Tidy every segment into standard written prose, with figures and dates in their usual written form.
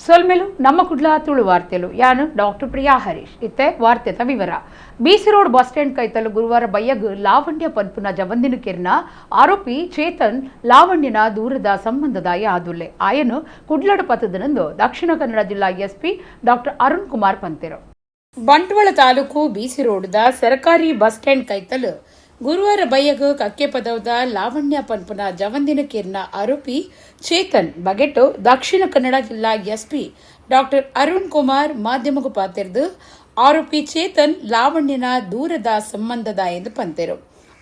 ಸೊಲ್ಮೆಲು ನಮ್ಮ ಕುಡ್ಲ ತುಳು ವಾರ್ತೆಲು ಯಾನು ಡಾಕ್ಟರ್ ಪ್ರಿಯಾ ಹರೀಶ್. ಇತ್ತೆ ವಾರ್ತೆದ ವಿವರ. ಬಿಸಿ ರೋಡ್ ಬಸ್ ಸ್ಟ್ಯಾಂಡ್ ಕೈತಲು ಗುರುವಾರ ಬಯ್ಯಗ್ ಲಾವಣ್ಯ ಪನ್ಪುನ ಜವಂದಿನ ಕಿರ್ನ ಆರೋಪಿ ಚೇತನ್ ಲಾವಣ್ಯನ ದೂರದ ಸಂಬಂಧದಾಯ ಆದುಲ್ಲೆ ಆಯನು ಕುಡ್ಲಡು ಪತದನಂದು ದಕ್ಷಿಣ ಕನ್ನಡ ಜಿಲ್ಲಾ ಎಸ್ಪಿ ಡಾಕ್ಟರ್ ಅರುಣ್ ಕುಮಾರ್ ಪಂತೆರು. ಬಂಟ್ವಾಳ ತಾಲೂಕು ಬಿಸಿ ರೋಡ್ದ ಸರ್ಕಾರಿ ಬಸ್ ಸ್ಟ್ಯಾಂಡ್ ಕೈತಲು ಗುರುವಾರ ಬಯ್ಯಗ್ ಕಕ್ಕೆಪದವದ ಲಾವಣ್ಯ ಪನ್ಪುನ ಜವಂದಿನ ಕಿರ್ನ ಆರೋಪಿ ಚೇತನ್ ಬಗೆಟು ದಕ್ಷಿಣ ಕನ್ನಡ ಜಿಲ್ಲಾ ಎಸ್ಪಿ ಡಾಕ್ಟರ್ ಅರುಣ್ ಕುಮಾರ್ ಮಾಧ್ಯಮಕ್ಕೆ ಪಾತೆರ್ದು ಆರೋಪಿ ಚೇತನ್ ಲಾವಣ್ಯನ ದೂರದ ಸಂಬಂಧದ ಎಂದು ಪಂತೆರು.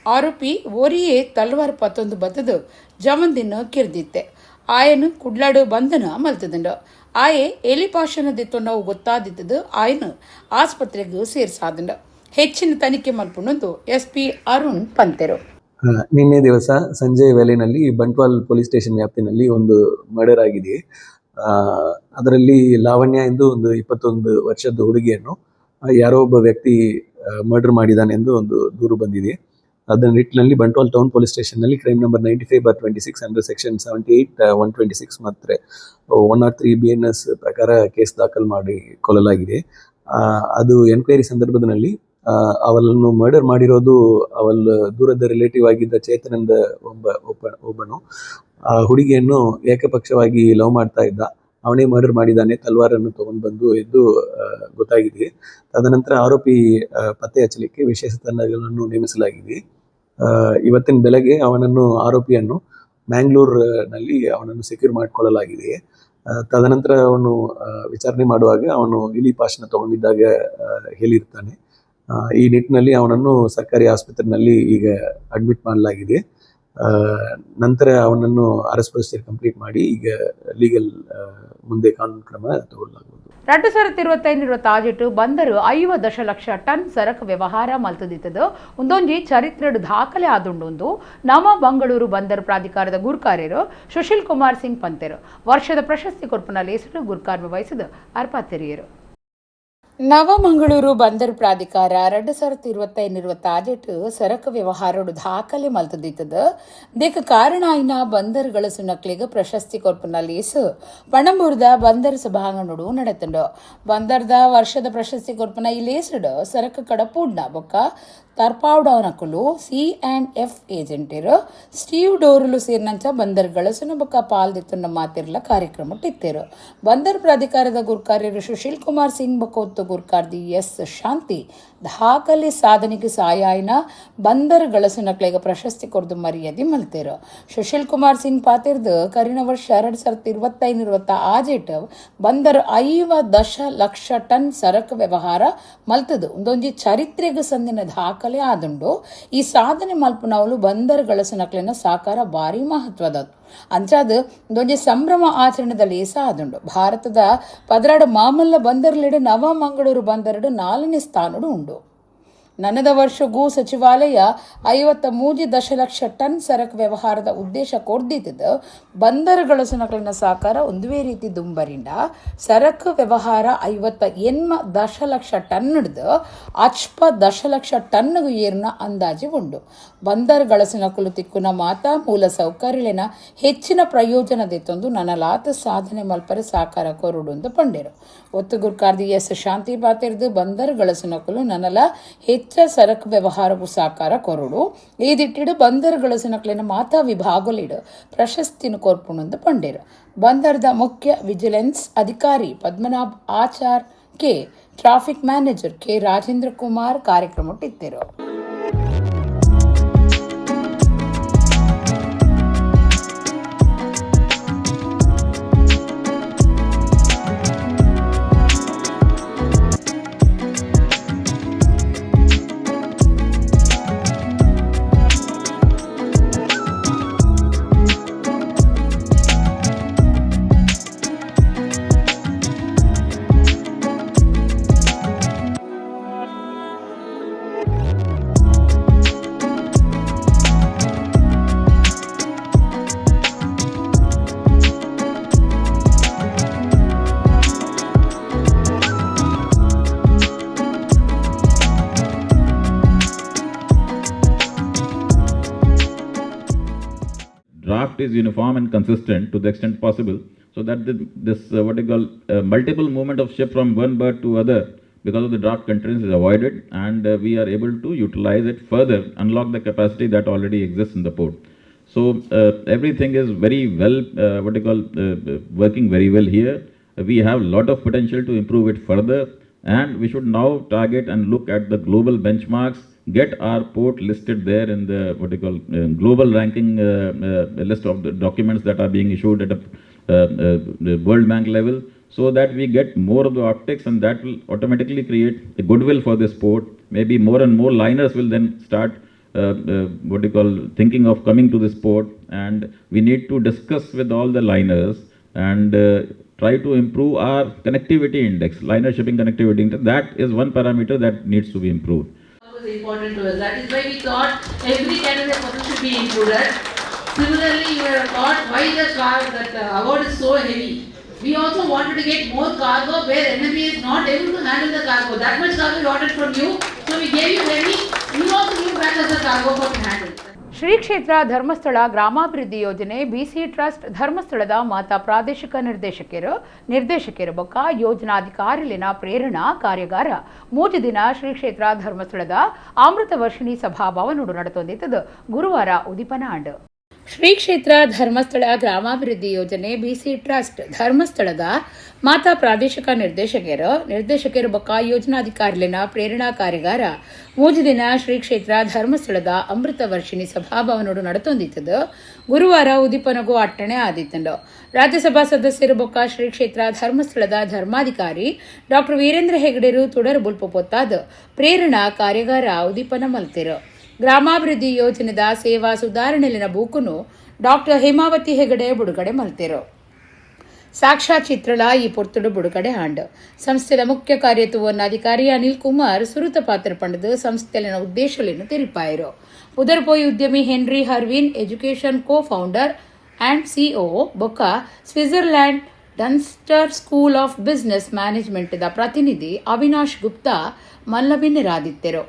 ಆರೋಪಿ ಒರಿಯೇ ತಲ್ವಾರ್ ಪತ್ತೊಂದು ಬತ್ತದು ಜವಂದಿನ ಕಿರ್ದಿತ್ತೆ. ಆಯನು ಕುಡ್ಲಾಡು ಬಂಧನ ಮಲ್ತದಂಡು. ಆಯೆ ಎಲಿಪಾಶನ ದಿತ್ತೊನ್ನವು ಗೊತ್ತಾದಿತ್ತದು ಆಯನು ಆಸ್ಪತ್ರೆಗೆ ಸೇರ್ಸಾದಂಡು. ಹೆಚ್ಚಿನ ತನಿಖೆ ಮಲ್ಪುನೊಂದು ಎಸ್ಪಿ ಅರುಣ್ ಪಂತೆರು. ನಿನ್ನೆ ದಿವಸ ಸಂಜೆ ವೇಳೆಯಲ್ಲಿ ಬಂಟ್ವಾಲ್ ಪೊಲೀಸ್ ಸ್ಟೇಷನ್ ವ್ಯಾಪ್ತಿನಲ್ಲಿ ಒಂದು ಮರ್ಡರ್ ಆಗಿದೆ. ಅದರಲ್ಲಿ ಲಾವಣ್ಯ ಎಂದು ಒಂದು 21 ವರ್ಷದ ಹುಡುಗಿಯನ್ನು ಯಾರೋ ಒಬ್ಬ ವ್ಯಕ್ತಿ ಮರ್ಡರ್ ಮಾಡಿದ್ದಾನೆ ಎಂದು ಒಂದು ದೂರು ಬಂದಿದೆ. ಅದರ ನಿಟ್ಟಿನಲ್ಲಿ ಬಂಟ್ವಾಲ್ ಟೌನ್ ಪೊಲೀಸ್ ಸ್ಟೇಷನ್ನಲ್ಲಿ ಕ್ರೈಮ್ ನಂಬರ್ 95/26 under section 78, 126 ಮತ್ತು 103 BNS ಪ್ರಕಾರ ಕೇಸ್ ದಾಖಲು ಮಾಡಿಕೊಳ್ಳಲಾಗಿದೆ. ಅದು ಎನ್ಕ್ವೈರಿ ಸಂದರ್ಭದಲ್ಲಿ ಅವಳನ್ನು ಮರ್ಡರ್ ಮಾಡಿರೋದು ಅವಳ ದೂರದ ರಿಲೇಟಿವ್ ಆಗಿದ್ದ ಚೇತನಂದ ಒಬ್ಬನು ಆ ಹುಡುಗಿಯನ್ನು ಏಕಪಕ್ಷವಾಗಿ ಲವ್ ಮಾಡ್ತಾ ಇದ್ದ. ಅವನೇ ಮರ್ಡರ್ ಮಾಡಿದ್ದಾನೆ, ತಲ್ವಾರನ್ನು ತಗೊಂಡು ಬಂದು ಎಂದು ಗೊತ್ತಾಗಿದೆ. ತದನಂತರ ಆರೋಪಿ ಪತ್ತೆ ಹಚ್ಚಲಿಕ್ಕೆ ವಿಶೇಷ ತಂಡಗಳನ್ನು ನೇಮಿಸಲಾಗಿದೆ. ಇವತ್ತಿನ ಬೆಳಗ್ಗೆ ಅವನನ್ನು, ಆರೋಪಿಯನ್ನು ಮ್ಯಾಂಗ್ಳೂರ್ನಲ್ಲಿ ಅವನನ್ನು ಸೆಕ್ಯೂರ್ ಮಾಡಿಕೊಳ್ಳಲಾಗಿದೆ. ತದನಂತರ ಅವನು ವಿಚಾರಣೆ ಮಾಡುವಾಗ ಅವನು ಇಲಿ ಪಾಶನ ತಗೊಂಡಿದ್ದಾಗ ಹೇಳಿರ್ತಾನೆ. ಈ ನಿಟ್ಟಿನಲ್ಲಿ ಅವನನ್ನು ಸರ್ಕಾರಿ ಆಸ್ಪತ್ರೆಯಲ್ಲಿ ಈಗ ಅಡ್ಮಿಟ್ ಮಾಡಲಾಗಿದೆ. ನಂತರ ಅವನನ್ನು ಅರೆಸ್ಟ್ ಪ್ರೊಸೀಜರ್ ಕಂಪ್ಲೀಟ್ ಮಾಡಿ ಈಗ ಲೀಗಲ್ ಮುಂದೆ ಕಾನೂನು ಕ್ರಮ ತಗೊಳ್ಳಲಾಗುವುದು. 2025 ತಾಜಿಟ್ಟು ಬಂದರು 50 ದಶಲಕ್ಷ ಟನ್ ಸರಕು ವ್ಯವಹಾರ ಮಲ್ತದಿತ್ತದು ಒಂದೊಂಜಿ ಚರಿತ್ರೆಡು ದಾಖಲೆ ಆದುಂಡು ನವ ಮಂಗಳೂರು ಬಂದರು ಪ್ರಾಧಿಕಾರದ ಗುರ್ಕಾರ್ಯರು ಸುಶೀಲ್ ಕುಮಾರ್ ಸಿಂಗ್ ಪಂತೆರು. ವರ್ಷದ ಪ್ರಶಸ್ತಿ ಕೊರ್ಪುನ ಲೇಸಡು ಗುರ್ಕಾರ್ಮೆ ವಹಿಸಿದ ಅರ್ಪಾತೆರಿಯರು. ನವಮಂಗಳೂರು ಬಂದರು ಪ್ರಾಧಿಕಾರ 2025 ತಾಜೆಟ್ ಸರಕು ವ್ಯವಹಾರಡು ದಾಖಲೆ ಮಲ್ತದಿತ್ತದ. ದೇಕ ಕಾರಣ ಆಯ್ನ ಬಂದರುಗಳ ಸುನಕ್ಲಿಗೆ ಪ್ರಶಸ್ತಿ ಕೊರ್ಪುನ ಲೇಸು ಪಣಂಬೂರ್ದ ಬಂದರ್ ಸಭಾಂಗಣಡು ನಡೆತುಂಡು. ಬಂದರ್ದ ವರ್ಷದ ಪ್ರಶಸ್ತಿ ಕೊರ್ಪುನ ಈ ಲೇಸುಡು ಸರಕು ಕಡಪೂಡ್ನ ಬೊಕ್ಕ ತರ್ಪಾವ್ಡವನಕುಲು ಸಿ ಆ್ಯಂಡ್ ಎಫ್ ಏಜೆಂಟರು ಸ್ಟೀವ್ ಡೋರುಲು ಸೇರಿನಂಚ ಬಂದರ್ಗಳ ಸುನಬೊಕ್ಕ ಪಾಲ್ದಿತ್ತುన్న ಮಾತಿರ್ಲ ಕಾರ್ಯಕ್ರಮ ಇತ್ತೇರು. ಬಂದರ್ ಪ್ರಾಧಿಕಾರದ ಗುರ್ಕಾರ್ಯರು ಸುಶೀಲ್ ಕುಮಾರ್ ಸಿಂಗ್ ಬೊಕ್ಕ ಒತ್ತು ಗುರ್ಕಾರ್ದಿ ಎಸ್ ಶಾಂತಿ ದಾಖಲೆ ಸಾಧನೆಗೆ ಸಾಯಾಯಿನ ಬಂದರ್ ಗಳಸುನಕ್ಲೆಗ ಪ್ರಶಸ್ತಿ ಕೊರ್ದು ಮರ್ಯಾದೆ ಮಲ್ತೇರು. ಸುಶೀಲ್ ಕುಮಾರ್ ಸಿಂಗ್ ಪಾತಿರ್ದು ಕರಿನ ವರ್ಷ 2025 ಆಜೆಟ್ ಬಂದರ್ 50 ದಶಲಕ್ಷ ಟನ್ ಸರಕು ವ್ಯವಹಾರ ಮಲ್ತದು ಒಂದೊಂಜಿ ಚರಿತ್ರೆಗೆ ಸಂದಿನ ದಾಖಲೆ ಆದುಂಡು. ಈ ಸಾಧನೆ ಮಲ್ಪುನವಲು ಬಂದರ್ ಗಳಸುನಕ್ಲೆನ ಸಾಕಾರ ಭಾರಿ ಮಹತ್ವದದ್ದು. ಅಂಚಾದ್ ಒಂದೊಂಜಿ ಸಂಭ್ರಮ ಆಚರಣೆದಲ್ಲಿ ಸಹ ಆದುಂಡು. ಭಾರತದ 12 ಮಾಮಲ್ಲ ಬಂದರ್ಲೆಡು ನವಮಂಗಳೂರು ಬಂದರುಡು ನಾಲ್ಕನೇ ಸ್ಥಾನಡು ಉಂಡು. ನನದ ವರ್ಷಗೂ ಸಚಿವಾಲಯ 53 ದಶಲಕ್ಷ ಟನ್ ಸರಕು ವ್ಯವಹಾರದ ಉದ್ದೇಶ ಕೊರ್ದಿತ್ತದು ಬಂದರುಗಳ ಸುನಕಲಿನ ಸಹಕಾರ ಒಂದುವೇ ರೀತಿ ದುಂಬರಿಂದ ಸರಕು ವ್ಯವಹಾರ 58 ದಶಲಕ್ಷ ಟನ್ ಹಿಡ್ದು 50 ದಶಲಕ್ಷ ಟನ್ನುಗು ಏರುನ ಅಂದಾಜು ಉಂಡು. ಬಂದರುಗಳ ಸುನಕಲು ತಿಕ್ಕುನ ಮಾತಾ ಮೂಲ ಸೌಕರ್ಯಲಿನ ಹೆಚ್ಚಿನ ಪ್ರಯೋಜನ ದೆತ್ತೊಂದು ನನಲಾತ ಸಾಧನೆ ಮಲ್ಪರೆ ಸಾಕಾರ ಕೊರುಡು ಅಂತ ಪಂಡೇರು. ಒತ್ತು ಗುರ್ಕಾರ್ದಿ ಎಸ್ ಶಾಂತಿ ಪಾತಿರ್ದು ಬಂದರುಗಳ ಸುನಕಲು ನನಲ ಹೆಚ್ಚ ಸರಕು ವ್ಯವಹಾರವು ಸಾಕಾರ ಕೊರಡು. ಈ ದಿಟ್ಟಿಡು ಬಂದರುಗಳ ಸುನಕಲಿನ ಮಾತಾ ವಿಭಾಗಲಿಡು ಪ್ರಶಸ್ತಿನ ಕೊರ್ಪುಣಂದು ಪಂಡೇರು. ಬಂದರ್ದ ಮುಖ್ಯ ವಿಜಿಲೆನ್ಸ್ ಅಧಿಕಾರಿ Padmanabh Achar K, traffic manager K Rajendra Kumar ಕಾರ್ಯಕ್ರಮ ಇತ್ತಿರು. draft is uniform and consistent to the extent possible, so that this what you call multiple movement of ship from one berth to other because of the draft constraints is avoided, and we are able to utilize it further, unlock the capacity that already exists in the port. So everything is very well, what you call, working very well here. We have a lot of potential to improve it further, and we should now target and look at the global benchmarks, get our port listed there in the what you call global ranking list of the documents that are being issued at the World Bank level, so that we get more of the optics, and that will automatically create a goodwill for this port. Maybe more and more liners will then start what you call thinking of coming to this port, and we need to discuss with all the liners and try to improve our connectivity index, liner shipping connectivity index. That is one parameter that needs to be improved. That was important to us. That is why we thought every category of person should be included. Similarly, you have thought why the car that award is so heavy. We also wanted to get more cargo where NMBA is not able to handle the cargo. That much cargo we wanted from you, so we gave you heavy. You also give back as a cargo for to handle. Shri ಕ್ಷೇತ್ರ ಧರ್ಮಸ್ಥಳ ಗ್ರಾಮಾಭಿವೃದ್ಧಿ ಯೋಜನೆ BC trust ಧರ್ಮಸ್ಥಳದ ಮಾತಾ ಪ್ರಾದೇಶಿಕ ನಿರ್ದೇಶಕರು ಬೊಕ್ಕ ಯೋಜನಾಧಿಕಾರಿಲಿನ ಪ್ರೇರಣಾ ಕಾರ್ಯಾಗಾರ 3 ದಿನ ಶ್ರೀ ಕ್ಷೇತ್ರ ಧರ್ಮಸ್ಥಳದ ಅಮೃತ ವರ್ಷಿಣಿ ಸಭಾಭವನೋಡು ನಡೆತೊಂದಿತ್ತದು ಗುರುವಾರ ಉದಿಪನ ಆಂಡ್. ಶ್ರೀ ಕ್ಷೇತ್ರ ಧರ್ಮಸ್ಥಳ ಗ್ರಾಮಾಭಿವೃದ್ಧಿ ಯೋಜನೆ ಬಿಸಿ ಟ್ರಸ್ಟ್ ಧರ್ಮಸ್ಥಳದ ಮಾತಾ ಪ್ರಾದೇಶಿಕ ನಿರ್ದೇಶಕರು ಬೊಕ್ಕ ಯೋಜನಾಧಿಕಾರಿಲಿನ ಪ್ರೇರಣಾ ಕಾರ್ಯಾಗಾರ 3 ದಿನ ಶ್ರೀ ಕ್ಷೇತ್ರ ಧರ್ಮಸ್ಥಳದ ಅಮೃತ ವರ್ಷಿಣಿ ಸಭಾಭವನೋಡು ನಡೆತೊಂದಿತ್ತದು ಗುರುವಾರ ಉದಿಪನಗೂ ಅಟ್ಟಣೆ ಆದಿತ್ತಂಡು. ರಾಜ್ಯಸಭಾ ಸದಸ್ಯರು ಬೊಕ್ಕ ಶ್ರೀ ಕ್ಷೇತ್ರ ಧರ್ಮಸ್ಥಳದ ಧರ್ಮಾಧಿಕಾರಿ ಡಾಕ್ಟರ್ ವೀರೇಂದ್ರ ಹೆಗಡೆರು ತುಡರು ಬುಲ್ಪು ಪೊತ್ತಾದ ಪ್ರೇರಣಾ ಕಾರ್ಯಾಗಾರ ಉದಿಪನ ಮಲ್ತಿರು. ಗ್ರಾಮಾಭಿವೃದ್ಧಿ ಯೋಜನೆದ ಸೇವಾ ಸುಧಾರಣೆಲಿನ ಬೂಕುನು ಡಾಕ್ಟರ್ ಹೇಮಾವತಿ ಹೆಗಡೆ ಬಿಡುಗಡೆ ಮಲ್ತಿರು. ಸಾಕ್ಷಾತ್ ಚಿತ್ರಳ ಈ ಪೊರ್ತುಡು ಬಿಡುಗಡೆ ಆಂಡ್. ಸಂಸ್ಥೆದ ಮುಖ್ಯ ಕಾರ್ಯತ್ವವನ್ನು ಅನಿಲ್ ಕುಮಾರ್ ಸುರುತ ಪಾತ್ರ ಪಂಡದು ಸಂಸ್ಥೆಲಿನ ಉದ್ದೇಶಗಳನ್ನು ತೆರಿಪಾಯರು. ಪುದರ್ಪೋಯಿ ಉದ್ಯಮಿ Henry Harvin education co founder and CEO ಬೊಕ್ಕ Switzerland Dunster school of business ಮ್ಯಾನೇಜ್ಮೆಂಟ್ದ ಪ್ರತಿನಿಧಿ ಅವಿನಾಶ್ ಗುಪ್ತಾ ಮಲ್ಲವಿನರಾದಿತ್ಯರು.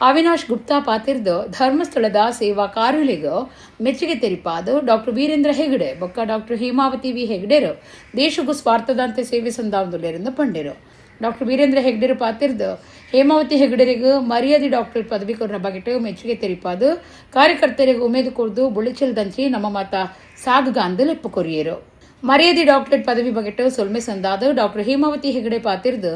ಅವಿನಾಶ್ ಗುಪ್ತಾ ಪಾತಿರ್ದು ಧರ್ಮಸ್ಥಳದ ಸೇವಾ ಕಾರ್ಯಲಿಗೂ ಮೆಚ್ಚುಗೆ ತೆರಿಪಾದು ಡಾಕ್ಟರ್ ವೀರೇಂದ್ರ ಹೆಗಡೆ ಬೊಕ್ಕ ಡಾಕ್ಟರ್ ಹೇಮಾವತಿ ವಿ ಹೆಗಡೆರು ದೇಶಕ್ಕೂ ಸ್ವಾರ್ಥದಂತೆ ಸೇವೆ ಸಂದಾವದುಲೆರೆಂದು ಪಂಡಿರು. ಡಾಕ್ಟರ್ ವೀರೇಂದ್ರ ಹೆಗಡೆರು ಪಾತಿರ್ದು ಹೇಮಾವತಿ ಹೆಗಡೆರಿಗೂ ಮರ್ಯಾದೆ ಡಾಕ್ಟರ್ ಪದವಿ ಕೊರನ ಬಗೆಟ್ ಮೆಚ್ಚುಗೆ ತೆರಿಪಾದು ಕಾರ್ಯಕರ್ತರಿಗೆ ಉಮೇದು ಕೊರ್ದು ಬುಳಿಚಲ್ದಂಚಿ ನಮ್ಮ ಮಾತ ಸಾಗುಗಾಂದು ಲೆಪ್ಪು ಕೊರಿಯರು. ಮರ್ಯಾದೆ ಡಾಕ್ಟರೇಟ್ ಪದವಿ ಬಗೆಟ್ ಸೊಲ್ಮೆ ಸಂದಾದ ಡಾಕ್ಟರ್ ಹೇಮಾವತಿ ಹೆಗಡೆ ಪಾತಿರ್ದು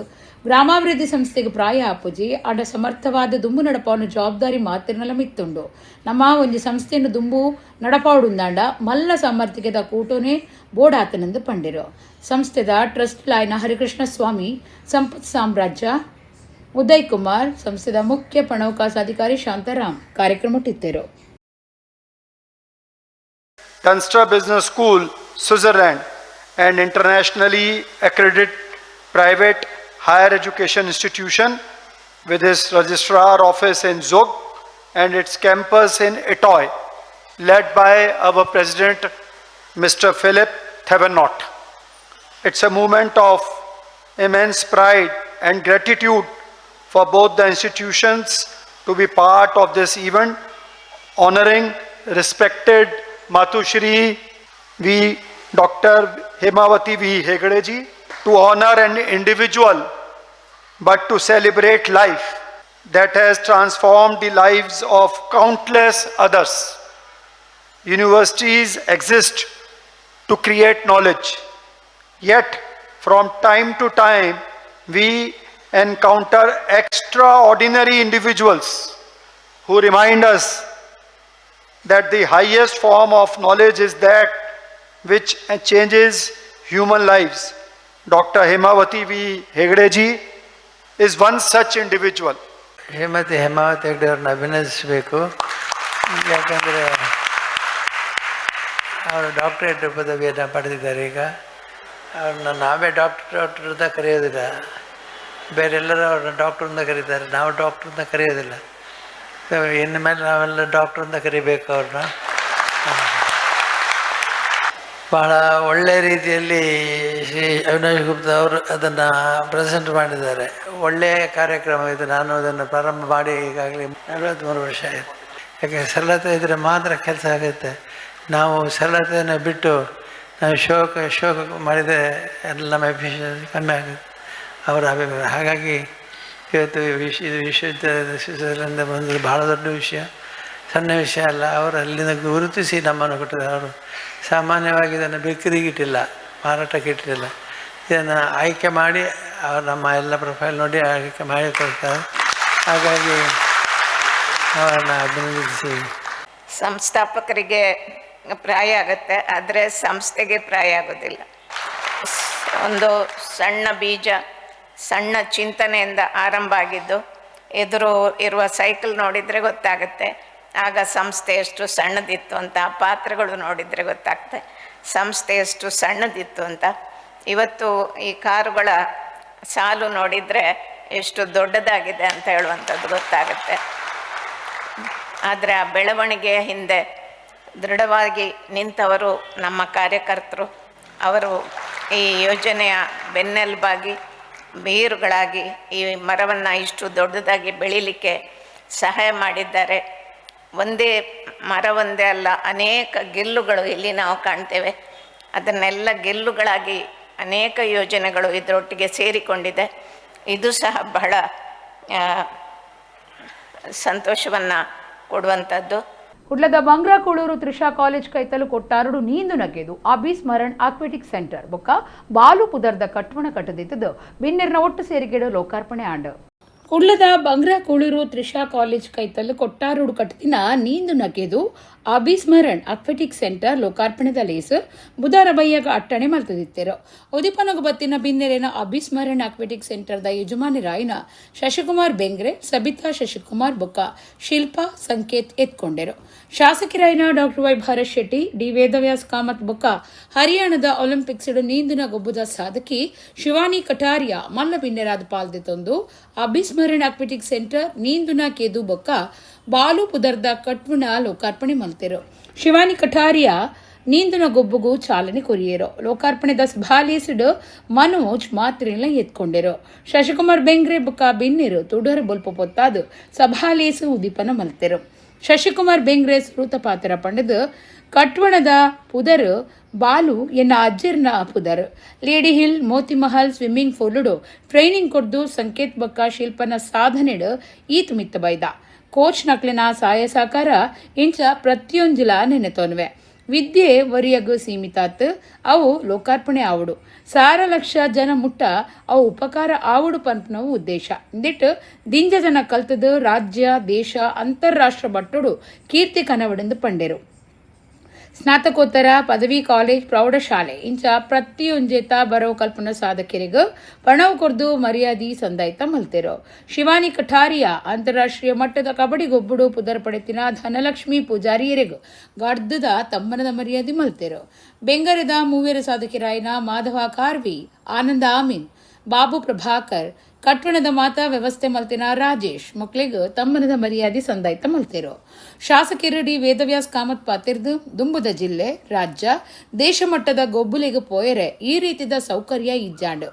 ಗ್ರಾಮಾಭಿವೃದ್ಧಿ ಸಂಸ್ಥೆಗೆ ಪ್ರಾಯ ಆಪುಜಿ ಅಡ ಸಮರ್ಥವಾದ ದುಂಬು ನಡಪಾವನು ಜವಾಬ್ದಾರಿ ಮಾತಿರ್ನಲ ಮಿತ್ತುಂಡು. ನಮ್ಮ ಒಂಜಿ ಸಂಸ್ಥೆಯನ್ನು ದುಂಬು ನಡಪಾವುಡುಂದಾಂಡ ಮಲ್ಲ ಸಾಮರ್ಥ್ಯದ ಕೂಟೋನೆ ಬೋಡಾತನೆಂದು ಪಂಡಿರು. ಸಂಸ್ಥೆದ ಟ್ರಸ್ಟ್ ಲಾಯ್ನ ಹರಿಕೃಷ್ಣ ಸ್ವಾಮಿ, ಸಂಪತ್ ಸಾಮ್ರಾಜ್ಯ, ಉದಯ್ ಕುಮಾರ್, ಸಂಸ್ಥೆದ ಮುಖ್ಯ ಪಣವಕಾಸಾಧಿಕಾರಿ Shantaram ಕಾರ್ಯಕ್ರಮಟ್ಟಿದ್ದರು. Dunster Business School, Switzerland, and internationally accredited private higher education institution with its registrar office in Zug and its campus in Etoy, led by our president, Mr. Philip Thevenot. It's a moment of immense pride and gratitude for both the institutions to be part of this event, honoring respected Matushri V. Dr. Hemavati V. Hegde ji, to honor an individual but to celebrate life that has transformed the lives of countless others. Universities exist to create knowledge, yet from time to time we encounter extraordinary individuals who remind us that the highest form of knowledge is that which changes human lives. Dr. Hemavati V. Hegde ji is one such individual. Shrimati Hemavathi Hegde ಅವ್ರನ್ನ ಅಭಿನಂದಿಸಬೇಕು. ಯಾಕಂದರೆ ಅವರು doctorate ಪದವಿಯನ್ನು ಪಡೆದಿದ್ದಾರೆ. ಈಗ ಅವ್ರನ್ನ ನಾವೇ doctor doctor ಅಂತ ಕರೆಯೋದಿಲ್ಲ, ಬೇರೆಲ್ಲರೂ ಅವ್ರನ್ನ ಡಾಕ್ಟ್ರ್ ಅಂತ ಕರೀತಾರೆ, ನಾವು ಡಾಕ್ಟ್ರ್ ಅಂತ ಕರೆಯೋದಿಲ್ಲ. ಸೊ ಇನ್ನು ಮೇಲೆ ನಾವೆಲ್ಲ ಡಾಕ್ಟ್ರ್ ಅಂತ ಕರಿಬೇಕು ಅವ್ರನ್ನ. ಭಾಳ ಒಳ್ಳೆಯ ರೀತಿಯಲ್ಲಿ ಶ್ರೀ ಅವಿನಾಶ್ ಗುಪ್ತಾ ಅವರು ಅದನ್ನು ಪ್ರೆಸೆಂಟ್ ಮಾಡಿದ್ದಾರೆ. ಒಳ್ಳೆಯ ಕಾರ್ಯಕ್ರಮ ಇದು. ನಾನು ಅದನ್ನು ಪ್ರಾರಂಭ ಮಾಡಿ ಈಗಾಗಲೇ 43 ವರ್ಷ ಆಯಿತು. ಯಾಕೆ ಸರಳತೆ ಇದ್ದರೆ ಮಾತ್ರ ಕೆಲಸ ಆಗುತ್ತೆ. ನಾವು ಸರಳತೆಯನ್ನು ಬಿಟ್ಟು ನಾವು ಶೋಕ ಶೋಕ ಮಾಡಿದರೆ ಎಲ್ಲ ನಮ್ಮ ಎಫಿಷಿಯನ್ಸಿ ಕಮ್ಮಿ ಆಗುತ್ತೆ ಅವರ ಅಭಿಪ್ರಾಯ. ಹಾಗಾಗಿ ಇವತ್ತು ಇದು ವಿಶ್ವವಿದ್ಯಾಲಯದ ಸ್ವಿಟ್ಜರ್ಲೆಂಡ್ ಬಂದರೆ ಭಾಳ ದೊಡ್ಡ ವಿಷಯ, ಸಣ್ಣ ವಿಷಯ ಅಲ್ಲ. ಅವರು ಅಲ್ಲಿಂದ ಗುರುತಿಸಿ ನಮ್ಮನ್ನು ಕೊಟ್ಟಿದ್ದಾರೆ. ಅವರು ಸಾಮಾನ್ಯವಾಗಿ ಇದನ್ನು ಬೇಕರಿಗೆ ಇಟ್ಟಿಲ್ಲ, ಮಾರಾಟಕ್ಕೆ ಇಟ್ಟಿಲ್ಲ. ಇದನ್ನು ಆಯ್ಕೆ ಮಾಡಿ ಅವರು ನಮ್ಮ ಎಲ್ಲ ಪ್ರೊಫೈಲ್ ನೋಡಿ ಆಯ್ಕೆ ಮಾಡಿ ಕೊಡ್ತಾರೆ. ಹಾಗಾಗಿ ಅವರನ್ನು ಅಭಿನಂದಿಸಿ. ಸಂಸ್ಥಾಪಕರಿಗೆ ಪ್ರಾಯ ಆಗುತ್ತೆ, ಆದರೆ ಸಂಸ್ಥೆಗೆ ಪ್ರಾಯ ಆಗೋದಿಲ್ಲ. ಒಂದು ಸಣ್ಣ ಬೀಜ, ಸಣ್ಣ ಚಿಂತನೆಯಿಂದ ಆರಂಭ ಆಗಿದ್ದು, ಎದುರು ಇರುವ ಸೈಕಲ್ ನೋಡಿದರೆ ಗೊತ್ತಾಗುತ್ತೆ ಆಗ ಸಂಸ್ಥೆ ಎಷ್ಟು ಸಣ್ಣದಿತ್ತು ಅಂತ, ಆ ಪಾತ್ರಗಳು ನೋಡಿದರೆ ಗೊತ್ತಾಗ್ತದೆ ಸಂಸ್ಥೆ ಎಷ್ಟು ಸಣ್ಣದಿತ್ತು ಅಂತ. ಇವತ್ತು ಈ ಕಾರುಗಳ ಸಾಲು ನೋಡಿದರೆ ಎಷ್ಟು ದೊಡ್ಡದಾಗಿದೆ ಅಂತ ಹೇಳುವಂಥದ್ದು ಗೊತ್ತಾಗುತ್ತೆ. ಆದರೆ ಆ ಬೆಳವಣಿಗೆಯ ಹಿಂದೆ ದೃಢವಾಗಿ ನಿಂತವರು ನಮ್ಮ ಕಾರ್ಯಕರ್ತರು. ಅವರು ಈ ಯೋಜನೆಯ ಬೆನ್ನೆಲುಬಾಗಿ, ಬೇರುಗಳಾಗಿ ಈ ಮರವನ್ನು ಇಷ್ಟು ದೊಡ್ಡದಾಗಿ ಬೆಳೀಲಿಕ್ಕೆ ಸಹಾಯ ಮಾಡಿದ್ದಾರೆ. ಒಂದೇ ಮರ ಒಂದೇ ಅಲ್ಲ, ಅನೇಕ ಗೆಲ್ಲುಗಳು ಇಲ್ಲಿ ನಾವು ಕಾಣ್ತೇವೆ. ಅದನ್ನೆಲ್ಲ ಗೆಲ್ಲುಗಳಾಗಿ ಅನೇಕ ಯೋಜನೆಗಳು ಇದರೊಟ್ಟಿಗೆ ಸೇರಿಕೊಂಡಿದೆ. ಇದು ಸಹ ಬಹಳ ಸಂತೋಷವನ್ನು ಕೊಡುವಂಥದ್ದು. ಕುಡ್ಲದ ಬಂಗ್ರಾ ಕೂಳೂರು ತ್ರಿಷಾ ಕಾಲೇಜ್ ಕೈತಲು ಕೊಟ್ಟಾರುಡು ನೀಂದು ನಗೆದು ಅಭಿಸ್ಮರಣ್ ಆಕ್ವೆಟಿಕ್ ಸೆಂಟರ್ ಬೊಕ್ಕ ಬಾಲು ಪುದರ್ದ ಕಟ್ವಣ ಕಟ್ಟದಿದ್ದದು ಬಿನ್ನೆರ್ನ ಒಟ್ಟು ಸೇರಿಗೆಡು ಲೋಕಾರ್ಪಣೆ ಆಂಡು. ಕುಡ್ಲದ ಬಂಗ್ರಾ ಕೂಳೂರು ತ್ರಿಷಾ ಕಾಲೇಜ್ ಕೈತಲು ಕೊಟ್ಟಾರುಡು ಕಟ್ಟದಿನ ನೀಂದು ನಗೆದು ಅಭಿಸ್ಮರಣ್ ಅಕ್ವೆಟಿಕ್ ಸೆಂಟರ್ ಲೋಕಾರ್ಪಣೆದ ಲೇಸ್ ಬುಧಾರ ಬಯ್ಯಗ ಅಟ್ಟಣೆ ಮಲ್ತದಿತ್ತೆರು. ಉದಿಪನಗು ಬತ್ತಿನ ಬಿನ್ನೆರೆನ ಅಭಿಸ್ಮರಣ್ ಅಕ್ವೆಟಿಕ್ ಸೆಂಟರ್ದ ಯಜಮಾನಿ ರಾಯನ ಶಶಿಕುಮಾರ್ ಬೆಂಗ್ರೆ, ಸಬಿತಾ ಶಶಿಕುಮಾರ್ ಬೊಕ್ಕ ಶಿಲ್ಪಾ ಸಂಕೇತ್ ಎತ್ಕೊಂಡೆರು. ಶಾಸಕಿರಾಯನ doctor Y Bharath Shetty, D Vedavyas Kamath ಬೊಕ್ಕ ಹರಿಯಾಣದ ಒಲಿಂಪಿಕ್ಸ್ ನೀಂದಿನ ಗೊಬ್ಬದ ಸಾಧಕಿ ಶಿವಾನಿ ಕಟಾರಿಯಾ ಮಲ್ಲ ಬಿನ್ನೆರಾದ ಪಾಲ್ದೆತೊಂದು ಅಭಿಸ್ಮರಣ್ ಅಕ್ವೆಟಿಕ್ ಸೆಂಟರ್ ನೀಂದುನ ಕೇದು ಬೊಕ್ಕ ಬಾಲು ಪುದರ್ದ ಕಟ್ವಣ ಲೋಕಾರ್ಪಣೆ ಮಲ್ತೆರು. ಶಿವಾನಿ ಕಠಾರಿಯಾ ನೀಂದುನ ಗೊಬ್ಬುಗು ಚಾಲನೆ ಕೊರಿಯರು. ಲೋಕಾರ್ಪಣೆದ ಸಭಾಲೇಸಿಡು ಮನೋಜ್ ಮಾತ್ರೆಲ್ಲ ಎತ್ಕೊಂಡೆರು. ಶಶಿಕುಮಾರ್ ಬೆಂಗ್ರೆ ಬೊಕ್ಕ ಬಿನ್ನೆರು ತುಡರ್ ಬೊಲ್ಪ ಪೊತ್ತಾದು ಸಭಾಲೇಸು ಉದೀಪನ ಮಲ್ತೆರು. ಶಶಿಕುಮಾರ್ ಬೆಂಗ್ರೆ ಸುರೂತ ಪಾತ್ರ ಪಂಡದು ಕಟ್ವಣದ ಪುದರು ಬಾಲು ಎನ್ನ ಅಜ್ಜರ್ನ ಪುದರ್ lady hill Moti Mahal swimming ಪೂಲುಡು training ಕೊಡ್ದು ಸಂಕೇತ್ ಬೊಕ್ಕ ಶಿಲ್ಪನ ಸಾಧನೆಡು ಈತು ಮಿತ್ತ ಬೈದ. ಕೋಚ್ ನಕ್ಲಿನ ಸಹಾಯ ಸಹಕಾರ ಇಂಚ ಪ್ರತಿಯೊಂಜಿಲ ನೆನೆತೋನ್ವೆ. ವಿದ್ಯೆ ವರಿಯಗು ಸೀಮಿತಾತ್ ಅವು ಲೋಕಾರ್ಪಣೆ ಆವುಡು 100 ಲಕ್ಷ ಜನ ಮುಟ್ಟ ಅವು ಉಪಕಾರ ಆವುಡು ಪಂಪ್ನವು ಉದ್ದೇಶ. ಇಂದಿಟ್ಟು ದಿಂಜ ಜನ ಕಲ್ತದು ರಾಜ್ಯ ದೇಶ ಅಂತಾರಾಷ್ಟ್ರ ಮಟ್ಟಡು ಕೀರ್ತಿ ಕನವಡೆಂದು ಪಂಡೆರು. ಸ್ನಾತಕೋತ್ತರ ಪದವಿ ಕಾಲೇಜ್ ಪ್ರೌಢಶಾಲೆ ಇಂಚ ಪ್ರತಿಯೊಂಜೇತ ಬರೋ ಕಲ್ಪನಾ ಸಾಧಕರಿಗೂ ಪಣವು ಕೊರ್ದು ಮರ್ಯಾದಿ ಸಂದಾಯ್ತ ಮಲ್ತೆರು. ಶಿವಾನಿ ಕಠಾರಿಯಾ ಅಂತಾರಾಷ್ಟ್ರೀಯ ಮಟ್ಟದ ಕಬಡ್ಡಿ ಗೊಬ್ಬುಡು ಪುದರ್ ಪಡೆತಿನ ಧನಲಕ್ಷ್ಮಿ ಪೂಜಾರಿಯರಿಗೂ ಗಡ್ದದ ತಮ್ಮನದ ಮರ್ಯಾದೆ ಮಲ್ತೆರು. ಬೆಂಗರದ ಮೂವೇರ ಸಾಧಕಿರಾಯನ ಮಾಧವ ಕಾರ್ವಿ, ಆನಂದ ಆಮೀನ್, ಬಾಬು ಪ್ರಭಾಕರ್, ಕಟ್ವಣದ ಮಾತಾ ವ್ಯವಸ್ಥೆ ಮಲ್ತಿನ ರಾಜೇಶ್ ಮಕ್ಕಳಿಗೂ ತಮ್ಮನದ ಮರ್ಯಾದೆ ಸಂದಾಯ್ತ ಮಲ್ತೆರು. ಶಾಸಕರು ಡಿ ವೇದವ್ಯಾಸ್ ಕಾಮತ್ ಪಾತಿರ್ದು ದುಂಬುದ ಜಿಲ್ಲೆ ರಾಜ್ಯ ದೇಶ ಮಟ್ಟದ ಗೊಬ್ಬುಲಿಗೆ ಪೋಯರೆ ಈ ರೀತಿದ ಸೌಕರ್ಯ ಇಜ್ಜಾಂಡು.